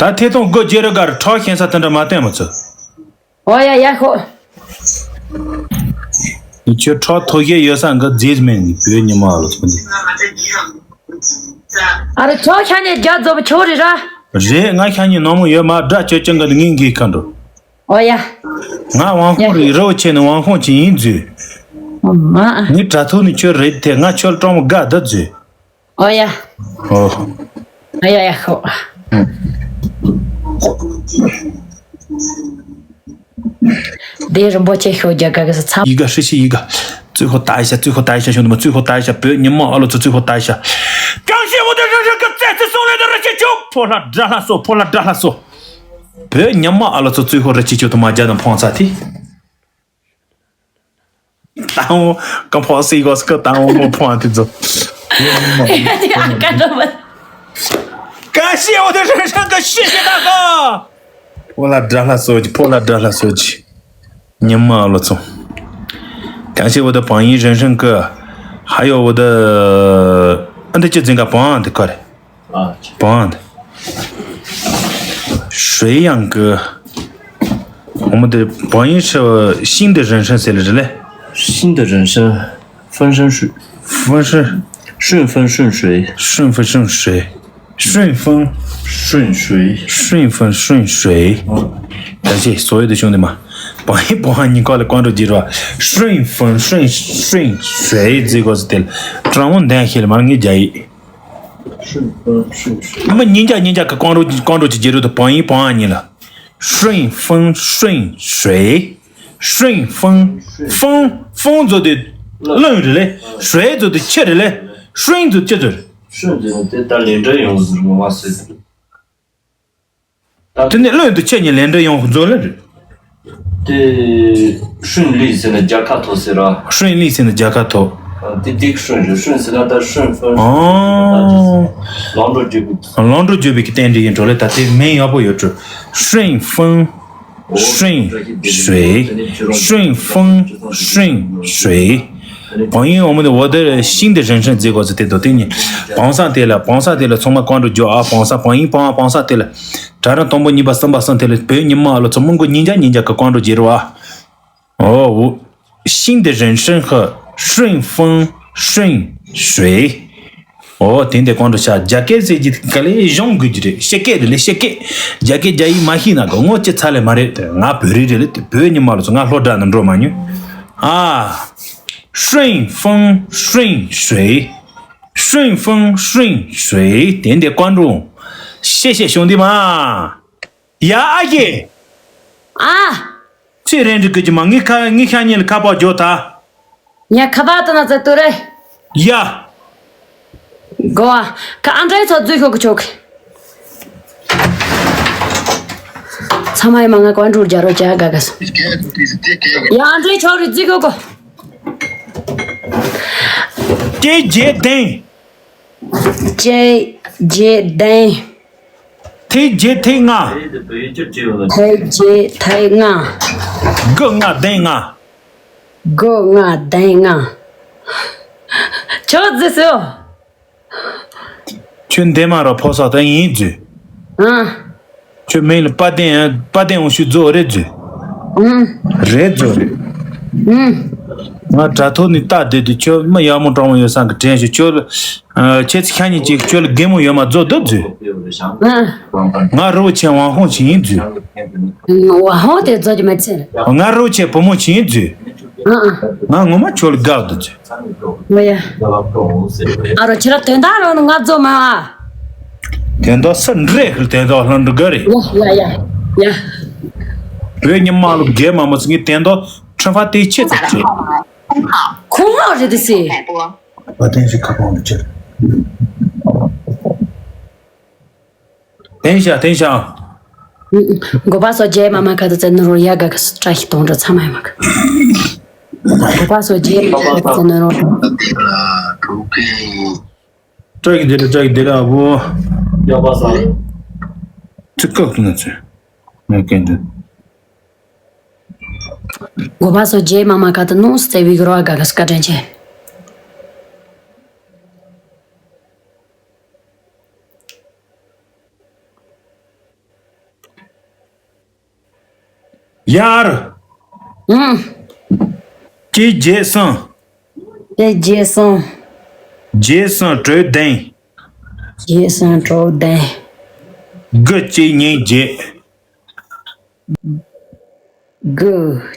ད་ཐེ་ཐོང་སྒོ་རྒྱལ་རི་གར་ཁྲག་ཤན་ས་དེ་འདྲ་མ་བསྟན་མ་ཚུ། ཨོ་ཡ་ཡ་ཧོ། ཁྱོད་ཁྲག་ཐོ་ཤེས་ཡོད་ས་འགའ་རྫིས་མེད་ནི་བོད་ཉི་མ་ལ་ཚོ་འདི། ཨ་རེ་ཁྱོད་ཤ་ཉེ་རྒྱ་རྫོབ་ཆོག་རེད་ར། རེད་ང་ཤ་ཉེ་ནོར་མོ་ཡོད་མ་དགྲ་ཆོས་ཅན་ག་ནི་ངན་གི་ཁ་འགྲོ། ཨོ་ཡ། ང་དབང་ཁོང་རེད་རི་བོ་ཆེ་ནི་དབང་ཁོང་ཆེ་ཡིན་རྫུས། ཨོ་མ། ངའི་དྲ་ཐོག་ནི་ཁྱོད་རེད་དེ་ང་ཁྱོད་སྤྲང་མོ་དགའ་ད་རྫུས། ཨོ་ཡ། ཨོ། ཨ་ཡ་ཡ་ཧོ། དེ་རིན་པོ་ཆེ་ཤོ་རྒྱ་ག་གི་ས་ཚ། ཡི་ག་ཧྲི་ཤི་ཡི་ག་བཙུན་ཁོ་ད་ཡི་ཤ་བཙུན་ཁོ་ད་ཡི་ཤ་ཤོ་ནི་མ་བཙུན་ཁོ་ད་ཡི་ཤ་བོད་ཉི་མ་ཨ་ལོ་ཚོ་བཙུན་ཁོ་ད་ཡི་ཤ། ཀྱང་ཤེས་བོ་དེ་ར་ར་གི་རྩེ་རྩེ་སོང་ལེ་དེ་ར་ཤི་ཆོག་ཕོ་ལ་དགྲ་ལྷ་སོ་ཕོ་ལ་དགྲ་ལྷ་སོ། བོད་ཉི་མ་ཨ་ལོ་ཚོ་བཙུན་ཁོ་ར་ཤི་ཆོག་ཏུ་མ་རྒྱ་དང་ཕོང་ཚ་ཐི། ཏང་ཀ་ཕོག་སི་གོ་སི་ཀ་ཏང་མོ་ཕོང་ཐི་ཛོ། ཀ་ཤི་འོ་དེ་རང་རང་ཀ་ཤི་ཤི་ད་ཀ་ཕོ་ལ་དགྲ་ལྷ་སོ་ཅི་ཕོ་ལ་དགྲ་ལྷ་སོ་ཅི། ཉི་མ་ལོ་ཚོ། ཀ་ཤི་འོ་དེ་བང་ཡིན་རང་རང་ཀ་ཧ་ཡོ་འོ་དེ་ཨ་འདི་ཅི་འཛིན་ཀ་བང་དེ་ཀ་རེ། 啊， བང་དེ།水养哥。我们的榜一是新的人生谁来着嘞？新的人生，分身术。分身。顺风顺水。顺风顺水。顺风。顺水。顺风顺水。嗯。感谢所有的兄弟们。榜一榜二你过来关注记住啊。顺风顺顺水这个是对了。张文丹写的嘛，你加一。 顺风顺水。 མི་ཉིན་རྒྱ་ཉིན་རྒྱ་གི་ཀོང་རོ་ཀོང་རོ་གྱི་རྒྱལ་རབས་དུ་བང་ཡིན་བང་ཨ་ཉིན་ལ། 顺风顺水། 顺风། 风། 风 ཟོ་དེ་རླུང་རེད་ལེ། 水 ཟོ་དེ་ཆུ་རེད་ལེ། 顺 ཟོ་ཆུ་ཟོ་རེད། 顺 ཟེར་ནས་དེ་ལྟར་ལས་འབྲས་ཡོང་ཟེར་ངོ་མ་ཟེར། དེ་ནས་བློན་དུ་ཁྱེད་ཉིད་ལས་འབྲས་ཡོང་ཧུ་མཛོད་ལ་རེད། དེ་ཧྲུན་ལི་ཟེར་ན་རྒྱལ་ཁ་ཐོབ་ཟེར་ར། ཧྲུན་ལི་ཟེར་ན་རྒྱལ་ཁ་ཐོབ། ཨ། དེ་དེ་ཧྲུན་རེད། ཧྲུན་ཟེར་ན་ད་ཧྲུན་ཧྥུན། ཨོ། ལོང་འགྲོ་བརྗོད་པའི། ལོང་འགྲོ་བརྗོད་པའི་གི་རྟེན་འབྲེལ་ཡིན་འགྲོ་ལེ། ད་དེ་མིང་ཡག་པོ་ཡོད་འགྲོ། ཧྲུན་ཧྥུན་ཧྲུན་ཧྲུའེ། ཧྲུན་ཧྥུན་ཧྲུན་ཧྲུའེ། 朋友，我的姓的人称结果是对的，对你。 བང་སང་དེ་ལ། བང་སང་དེ་ལ་ཚང་མ་བཀའ་འགྲོ་རྒྱོབ་ཨ། བང་སང་། 朋友། བང་། བང་སང་དེ་ལ། གྲྭ་རང་དང་པོ་གཉིས་པ་གསུམ་པ་གསུམ་དེ་ལ། བོད་ཉི་མ་ལོ་ཚོ་མང་པོ་ཉིན་རྒྱ་ཉིན་རྒྱ་གི་བཀའ་འགྲོ་རྒྱག་རོགས་ཨ། ཨོ། 新的人称和顺风顺水། ཨོ། དེ་འདི་བཀའ་འགྲོ་བྱ། རྒྱ་སྐད་ཟེར་གྱི་ག་ལེ་གཞུང་དགོས་ཀྱི་རེད། ཤེས་སྐད་རེད་ལེ། ཤེས་སྐད། རྒྱ་སྐད་རྒྱ་ཡིག་མ་ཤེས་ན་གི་ངོ་ཅི་ཚ་ལེ་མ་རེད། ང་བོད་རིགས་རེད་ལེ། བོད་ཉི་མ་ལོ་ཚོ་ང་ལྷོ་བྲག་ནས་འགྲོ་མ་མྱོང་ཨ། 顺风顺水། 顺风顺水། དེ་འདི་བཀའ་འགྲོ། 谢谢兄弟们。 ཡ། ཨ་ཡེ། ཨ། ཚེ་རིང་འགྲིག་གི་མ། ངའི་ཁ། ངའི་ཤ་ཉེ་ལ་ཁ་པར་རྒྱོབ་ད། ཉ་ཁ་པར་དུ་ན་ཚ་ཏུ་རེ། ཡ། གོ་བ། ཁ་ཨ་འདྲའི་ཚོ་རྫུས་ཤོག་གི་ཆོག་གི། ཚང་མ་ཡི་མ་ང་ཀོན་ཀྲུར་རྒྱ་རོ་རྒྱ་ག་ག་སོ། ཡ། ཨ་འདྲའི་ཆོག་རེ་རྫུས་ཤོག་གོ། ཀྱེ་རྗེ་བདེན། ཀྱེ་རྗེ་བདེན། ཐེ་རྗེ་ཐེ་ལྔ། ཐེ་རྗེ་ཐེ་ལྔ། དགུ་ལྔ་བདུན་ལྔ། དགུ་ལྔ་བདུན་ལྔ། ཁྱོད་རྫུས་སོ། ཁྱོད་འདས་མ་ར་ཕོ་ས་ད་ཡིན་རྫུས། ཨ། ཁྱོད་མིང་ལ་དཔལ་ལྡན། དཔལ་ལྡན་འོང་ཤུགས་རྫོགས་རེད་རྫུས། ཨུམ། རེད་རྫུས་རེད། ཨུམ། ང་དྲ་ཐོག་ནས་ལྟ་བསྡད་དུས་ཁྱོད་མི་ཡག་མོ་དྲང་མོ་ཡོད་བསམ་གི་དྲན་བྱུང་། ཁྱོད་ལ། ཨ། ཁྱེད་ཚོ་ཤ་ཉེ་ཅིག་ཁྱོད་ལ་གད་མོ་ཡོད་མ་རྫོགས་འདུག་རྫུས། ཨ། ང་རི་བོ་ཆེ་ཝང་ཧོང་ཆེ་ཡིན་རྫུས། ཝང་ཧོང་དེ་རྫོགས་ཀྱི་མ་ཚད། ང་རི་བོ་ཆེ་བུ་མོ་ཆེ་ཡིན་རྫུས། ཨ་ཨ། ང་ངོ་མ་ཁྱོད་ལ་དགའ་འདུག་རྫུས། ཨོ་ཡ། ཨ་རོ་ཁྱེད་རང་དོན་དག་རང་ང་རྫོགས་མ་ཨ། དོན་དག་སུ་འདྲེ་ཧིལ་དོན་དག་ལྷུན་འགྲོ་གི་རེད། ཡ་ཡ་ཡ་ཡ། བོད་ཉི་མ་ལོ་རྒས་མ་མོ་ཚོ་ངའི་དོན་དག་ཁྲིམས་ཕ་དེ་ཆེ་ཙམ་བྱེད། ཁོང་ཧོ་རེད་དེ་སི། བ་དན་ཞིག་ཁ་པང་དུ་ཁྱེར། བསྟན་བཞག་བསྟན་བཞག་འགོ་པ་སོ་རྗེ་མ་མ་ཁ་ཏུ་ཙེ་ནོ་རོ་ཡ་ག་ག་སུ་བཀྲ་ཤིས་གཏོང་འགྲོ་ཚང་མ་ཡ་མ་ག་འགོ་པ་སོ་རྗེ་མ་མ་ཁ་ཏུ་ཙེ་ནོ་རོ། བཀྲ་ཤིས་བདེ་ལེགས། བཀྲ་ཤིས་བདེ་ལེགས་ཨ་བོ། ཡག་པ་ས། ཚིག་ཁག་ཏུ་ན་ཚོད། ངས་སྐད་འདོན། འགོ་པ་སོ་རྗེ་མ་མ་ཁ་ཏུ་ནོ་སུ་ཙེ་བི་གི་རོ་ཨ་ག་ག་སུ་བཀའ་དྲིན་ཆེ། ཡར། ཨང་། གཅིག་བརྒྱད་གསུམ། གཅིག་བརྒྱད་གསུམ། བརྒྱད་གསུམ་དྲུག་བདུན། བརྒྱད་གསུམ་དྲུག་བདུན། དགུ་གཅིག་གཉིས་བརྒྱད། དགུ་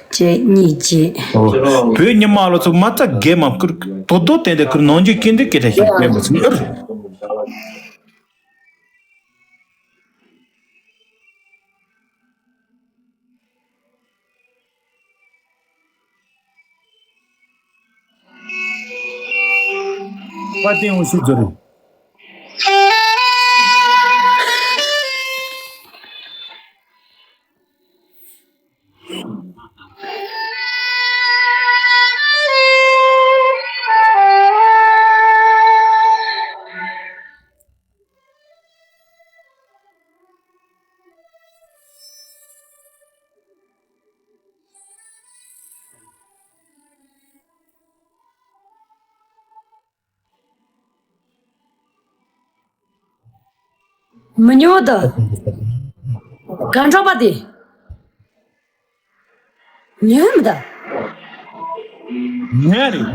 གཅིག་གཉིས་བརྒྱད། ཨོ། བོད་ཉི་མ་ལོ་ཚོ་མ་རྩ་རྒས་མ་བསྐུར་དོ་དོ་ཏན་ཏན་བསྐུར་ནང་འཇུག་སྐྱིད་འདུག་སྐད་ཆ་ཞིག་སྐད་མ་ཚིག་ཨུར། བ་དན་འོང་ཤུགས་ཟེར། མི་ཉོ་ད། གན་གྲོགས་པ་དེ། ཉོན་མི་ད། ཉོན་རེད།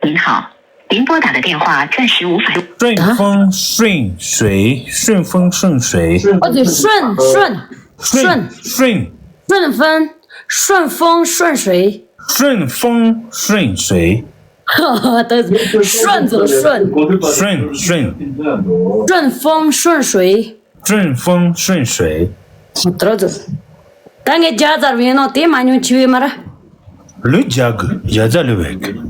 您好，您拨打的电话暂时无法。顺风顺水，顺风顺水。哦，对，顺顺顺顺顺风顺风顺水。顺风顺水。哈哈，对，顺子了顺。顺顺。顺风顺水。 顺风顺水。 ད་ངས་རྒྱ་ཚར་བས་ནོ་དེ་མ་ཉུང་ཆི་བས་མ་ར། ལུས་རྒྱ་གི་རྒྱ་ཚ་ལུས་བས་གི།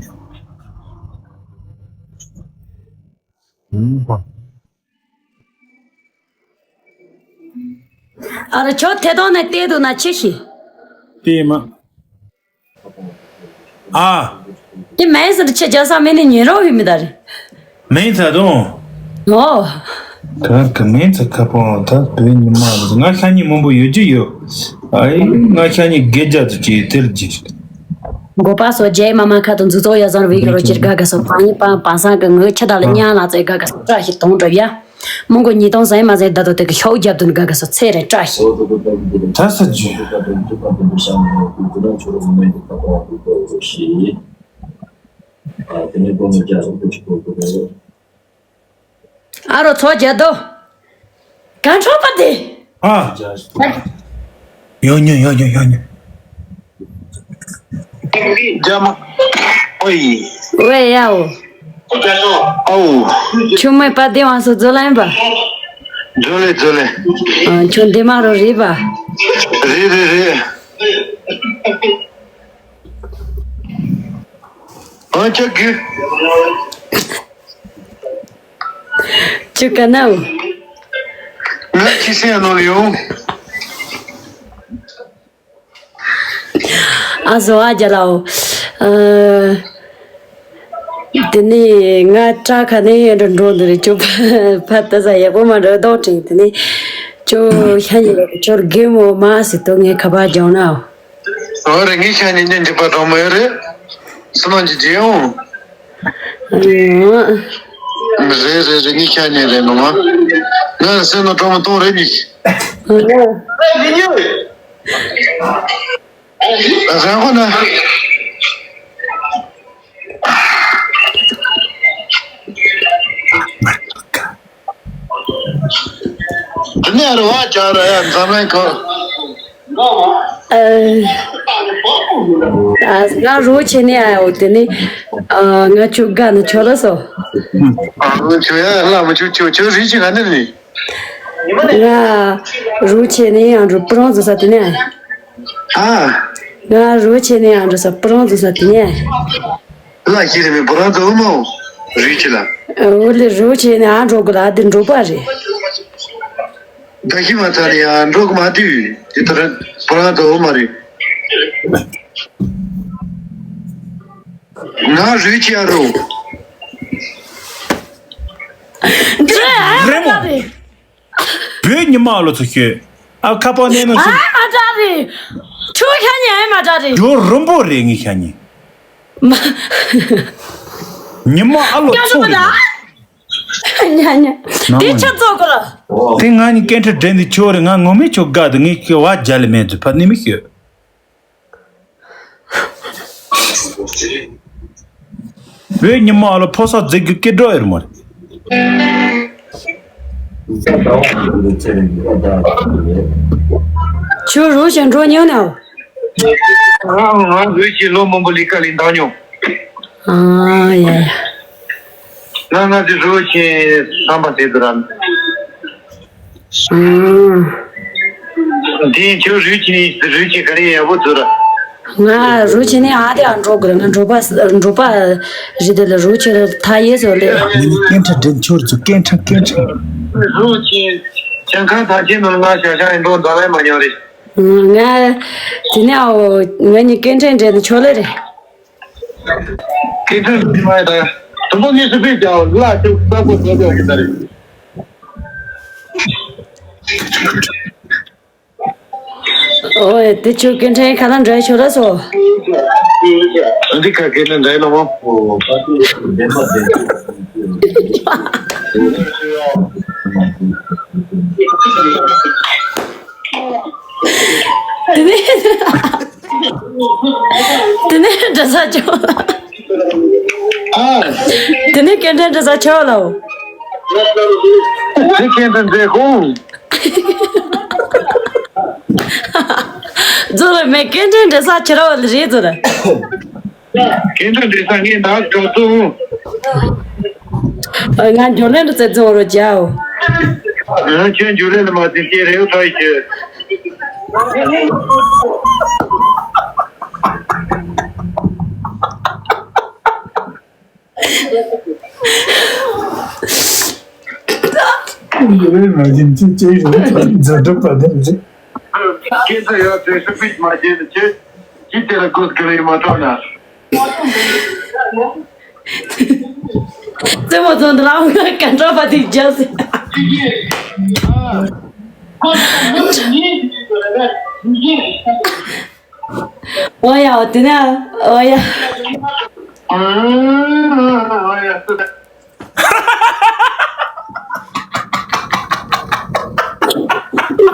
ཨ་རོ་ཁྱོད་ཐད་གཏོང་ནས་བལྟས་འདུག་ན་ཆེ་ཞིག་དེ་མ། ཨ། དེ་མེད་ཟེར་ཁྱེད་རྒྱ་ས་མེད་ནས་ཉན་རོགས་ཡོད་མི་ད་རེད། མེད་ཚ་དང་། ཨོ། གར་གི་མེད་ཚ་ཁ་པང་ད་བོད་ཉི་མ་ང་ཤ་ཉེ་མང་པོ་ཡོད་ཀྱི་ཡོད། ཨ་ཡི་ང་ཤ་ཉེ་དགེ་རྒྱ་དུ་ཅི་དེར་གྱི། མགོ་པ་སོ་རྒྱལ་མ་མ་ཁ་དང་འཛུགས་ཚོགས་ཡ་བཟང་བའི་གི་རོ་ཅིར་དགའ་དགའ་སོ་པ་ཡིན་པ་པ་སང་གི་ངོས་ཁྱི་དག་ལ་མཉམ་ལ་ཚེ་དགའ་དགའ་སོ་བཀྲ་ཤིས་དང་འགྲོ་ཡ། མོ་མགོ་ཉིས་སྟོང་ཟ་ཡི་མ་ཟ་ཡི་ད་དོ་དེ་གི་ཤོག་རྒྱབ་དུ་དགའ་དགའ་སོ་ཚེ་རེ་བཀྲ་ཤིས། ད་ས་ཇུ། ཨ་རོ་ཚོ་རྒྱ་དོ། ག་འཕྲོ་པ་དེ། ཨ། ཡོ་ཉོ་ཡོ་ཉོ་ཡོ་ཉོ། རྒྱ་མ། ཨོ་ཡི། ཝེ་ཡའོ། ཨའོ། ཆུ་མོའི་པ་དེ་བང་སོ་ཛོ་ལ་ཡིན་པ། ཛོ་ལེ་ཛོ་ལེ། ཨ་ཆུ་འདི་མ་རོ་རེད་པ། རེད་རེད་རེད། ཨ་ཅག་གི། ཅུ་ཀ་ནའོ། ང་ཅི་སེ་ནོ་ལེའོ། ཨ་ཟོ་ཨ་རྒྱ་ལའོ། ཨ། དེ་ནས་ང་སྐྲ་ཁ་ནས་ཡོད་འགྲོ་འགྲོ་འདི་རེད་ཅོ་ཕ་ཕ་ད་ས་ཡག་པོ་མ་འགྲོ་རྡོག་དྲིན་དེ་ནས་ཅོ་ཤ་ཉེ་ཅོར་གེ་མོ་མ་སི་ཏོ་ངས་ཁ་པར་རྒྱག་ནའོ། ཨོ་རེད། ངའི་ཤ་ཉེ་ཉན་གྱི་པ་གྲོགས་མོ་ཡོད་རེད། སུ་ནང་གྱི་རྗེ་འོང་། རེད་རེད་རེད། ངའི་ཤ་ཉེ་རེད་ནོ་མ། ང་སེམས་ནང་གྲོགས་མོ་གཏོང་རེད་ཉིས། རང་ཁོ་ན། དེ་ནས་རེ་བ་བྱ་ར་ཡ་འཛམ་གླིང་གི། ཨ། ང་རོ་ཆེ་ནས་ཨ་འོ་དེ་ནས་ང་ཆུ་དགའ་ནི་ཆོ་ལ་སོ། ཨ་ཆུ་ཡ་ལ་མ་ཆུ་ཆུ་ཆུ་རི་ཆི་ག་ནི་ནི། ང་རོ་ཆེ་ནས་ཨ་འགྲོ་པུ་རོང་ཟོ་ས་དེ་ནས། ཨ། ང་རོ་ཆེ་ནས་ཨ་འགྲོ་ས་པུ་རོང་ཟོ་ས་དེ་ནས། ལ་ཤི་རེ་མི་བུ་རང་ཚོ་མོ་རི་ཆི་ལ། འོ་ལེ་རོ་ཆེ་ནས་ཨ་འགྲོ་གི་ལ་དེ་འགྲོ་པ་རེད། ད་ཤི་མ་ཚར་ནས་ཨ་འགྲོ་གི་མ་དུས་དེ་ལྟར་བུ་རང་ཚོ་མ་རེད། ང་རུས་ཆེ་ཨ་རོ། འདི་ཨ་རེད་མོ། རེད། བོད་ཉི་མ་ལོ་ཚོ་ཤོད། ཨ་ཁ་པར་ནས་ནང་ཨ་ཆུ། མ་དྲག་རེད། ཁྱོད་ཤ་ཉེ་ཨ་མ་དྲག་རེད། ཡོ་རིན་པོ་རེད་ངའི་ཤ་ཉེ། མ། ཉི་མ་ཨ་ལོ་ཚོ་རེད། ཉ་ཉ། དེ་ཆ་ཚོགས་གོ་ལ། དེ་ང་ནི་སྐད་འཕྲིན་འདྲེན་འདི་ཁྱོད་རེད། ང་ངོ་མས་ཁྱོད་དགའ་དུ་ངས་ཁྱོད་བ་རྒྱ་ལ་མེད་དུ་ཕ་ནི་མི་ཤོད། བོད་ཉི་མ་ལ་ཕོ་གསར་རྫིག་གི་སྐད་སྒྲོག་ཡོད་མ་རེད། ཁྱོད་རོགས་ཞིག་འགྲོ་མྱོང་ནའོ། ང་ང་བོད་ཀྱི་ལོ་མང་པོ་ལི་ཀ་ལི་འདང་མྱོང་། ཨ་ཡ་ཡ། ང་ང་ཚོའི་རོགས་ཀྱི་བསམ་པ་དེ་ཚོ་རང་། འདི་ཁྱོད་རུས་ཆེ་ནི་རུས་ཆེ་ག་རེ་ཡག་པོ་ཚོར། ང་རུས་ཆེ་ནི་ཨ་དེ་ཨ་འགྲོ་དགོས་ང་འགྲོ་པ་འགྲོ་པ་རི་དེ་ལ་རུས་ཆེ་ལ་ཐ་ཡེ་ཟོ་ལེ། ངས་ནི་སྐད་འཕྲིན་འདྲེན་ཁྱོད་ཚོ་སྐད་འཕྲིན་སྐད་འཕྲིན། རུས་ཆེ་ཞང་ཁང་ཐང་ཆེན་ནང་ང་ཞང་ཞང་ཡིན་འགྲོ་འདང་ལེ་མ་ཉོ་རེད། ང་དེ་ནས་ཨོ་ང་གཉིས་སྐད་འཕྲིན་འདྲེན་ནི་ཆོག་ལེ་རེད། སྐད་འཕྲིན་མ་ཡ་ད་དུམ་བུ་གཉིས་སུ་ཕེབས་ཀྱང་ལ་ཅུ་ས་གོ་ཚོ་ཚོ་ཡིན་ད་རེད། ཨོ་དེ་ཆོ་སྐད་འཕྲིན་ཁ་ལ་འདྲ་ཆོག་ལ་སོ། འདི་ཁ་སྐད་འཕྲིན་འདྲ་ལ་མོ། དེ་ནས་དེ་ནས་འདྲ་ས་ཆོག་ལ། དེ་ནས་སྐད་འཕྲིན་འདྲ་ས་ཆོག་ལ། དེ་སྐད་འཕྲིན་འདྲ་ཁོང་། ཛོ་ལ་མེ་སྐད་འཕྲིན་འདྲ་ས་ཆེ་ར་བ་ལ་རེད་ཛོ་ལ། སྐད་འཕྲིན་འདྲ་ས་ངས་ད་ག་ཚོད། ང་འཇོ་ལེན་དུ་རྩེ་རྫོང་རུ་བྱའོ། ང་ཁྱོད་འཇོ་ལེན་ལ་མ་བརྩི་སྐྱེ་རེའུ་ཐག་ཡི་ཁྱོད། འཇོ་ལེན་མ་བརྩི་སྐྱེ་རེའུ་ཐག་ཡི་རྫ་གྲབ་པ་དེ་རེད། སྐད་ཆ་ཡོད་ཚེ་ཤི་པིག་མ་བྱེད་ནི་ཆེ། ཅི་དེ་ལ་གོ་སྐལ་ཡིན་མ་ཐོག་ན། རྩེད་མོ་ཚོ་འདི་ལ་ང་གན་གྲོགས་པ་དེ་རྒྱབ་ཟེར། འོ་ཡ། འོ་དེ་ན། འོ་ཡ། འོ་ཡ།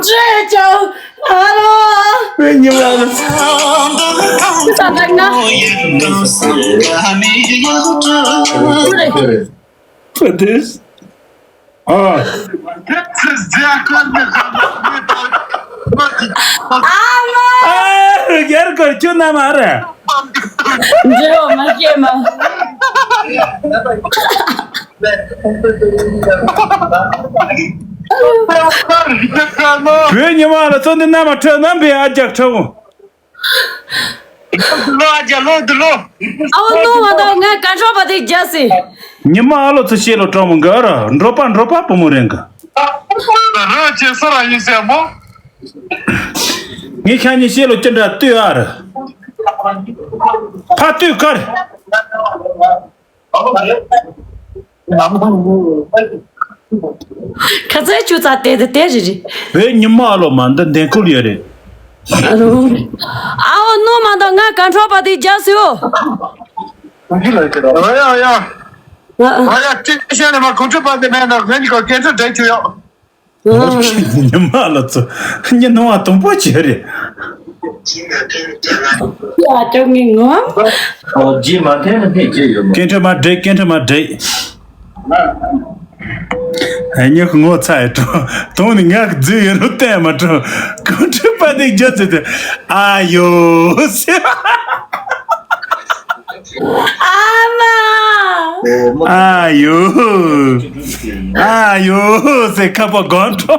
ཅེས་ཀྱང་ཨ་རོ། བའི་ཉི་མ་ལ། ས་དག་ན། What is? ཨ། ཨ་མ། ཨ་རུ་རྒྱལ་སྐོར་ཁྱོད་ན་མ་རེད། འབྲེལ་བ་མ་སྐྱེས་མ། བོད་ཉི་མ་ལ་ཚོ་འདི་ན་མ་ཁྲོད་ན་བའི་ཨ་རྒྱག་ཁྲ་བོ། ལོ་ཨ་རྒྱ་ལོ་འདི་ལོ། ཨའོ་ནོ་མ་དང་ང་གན་གྲོགས་པ་དེ་རྒྱབ་ཟེར། ཉི་མ་ཨ་ལོ་ཚོ་ཤེས་ལོ་གྲོགས་མོ་འགའ་ར་འགྲོ་པ་འགྲོ་པ་བུ་མོ་རེད་འགའ། ར་ཅེ་ས་ར་ཡིན་ཟེར་མོ། ངས་ཤ་ཉེ་ཤེས་ལོ་ཅི་འདྲ་ལྟོས་ཨ་ར། ཕ་ལྟོས་ཀར། ཁ་ཚ་ཆུ་ཚ་དེ་དེ་དེ་རེད་རེད། བོད་ཉི་མ་ཨ་ལོ་མ་འདི་འདེམས་ཁུལ་ཡོད་རེད། ཨ་རོ། ཨའོ་ནོ་མ་དང་ང་གན་གྲོགས་པ་དེ་རྒྱབ་ཟེར་ཨོ། ཨ་ཡ་ཡ། ཨ་ཡ་ཅི་ཤ་ནས་མ་གོ་ཆུ་པ་དེ་མེད་ན་ང་གཉིས་ཀ་སྐད་ཆ་འདྲ་ཆུ་ཡོད། ཉི་མ་ལ་ཚོ་ཉི་ནོ་བ་དུམ་པོ་ཆེ་རེད། ཡ་ཅོ་ངི་ངོ་། ཨོ་ཇི་མ་འཐེན་ན་འཐེན་ཅི་ཡོད་མོ། སྐད་འཕྲིན་མ་འགྲིག་སྐད་འཕྲིན་མ་འགྲིག་ཨ་ཉི་ངོ་ཚ་ཡི་ཏོ་དོང་ནི་ངག་རྫི་ཡོད་རུ་བསྟན་མ་ཏོ་གོང་ཁྲི་པ་དེ་རྒྱ་ཚེ་དེ་ཨ་ཡོ་ཟེར། ཨ་མ། ཨ་ཡོ། ཨ་ཡོ་ཟེར་ཁ་པ་གོང་ཁྲོ།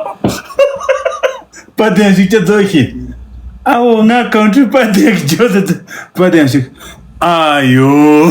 པ་དན་ཞིག་ཅི་ཛོ་ཤི། ཨ་འོ་ང་གོང་ཁྲི་པ་དན་གྱི་ཇོ་ཟེར་པ་དན་ཞིག་ཨ་ཡོ།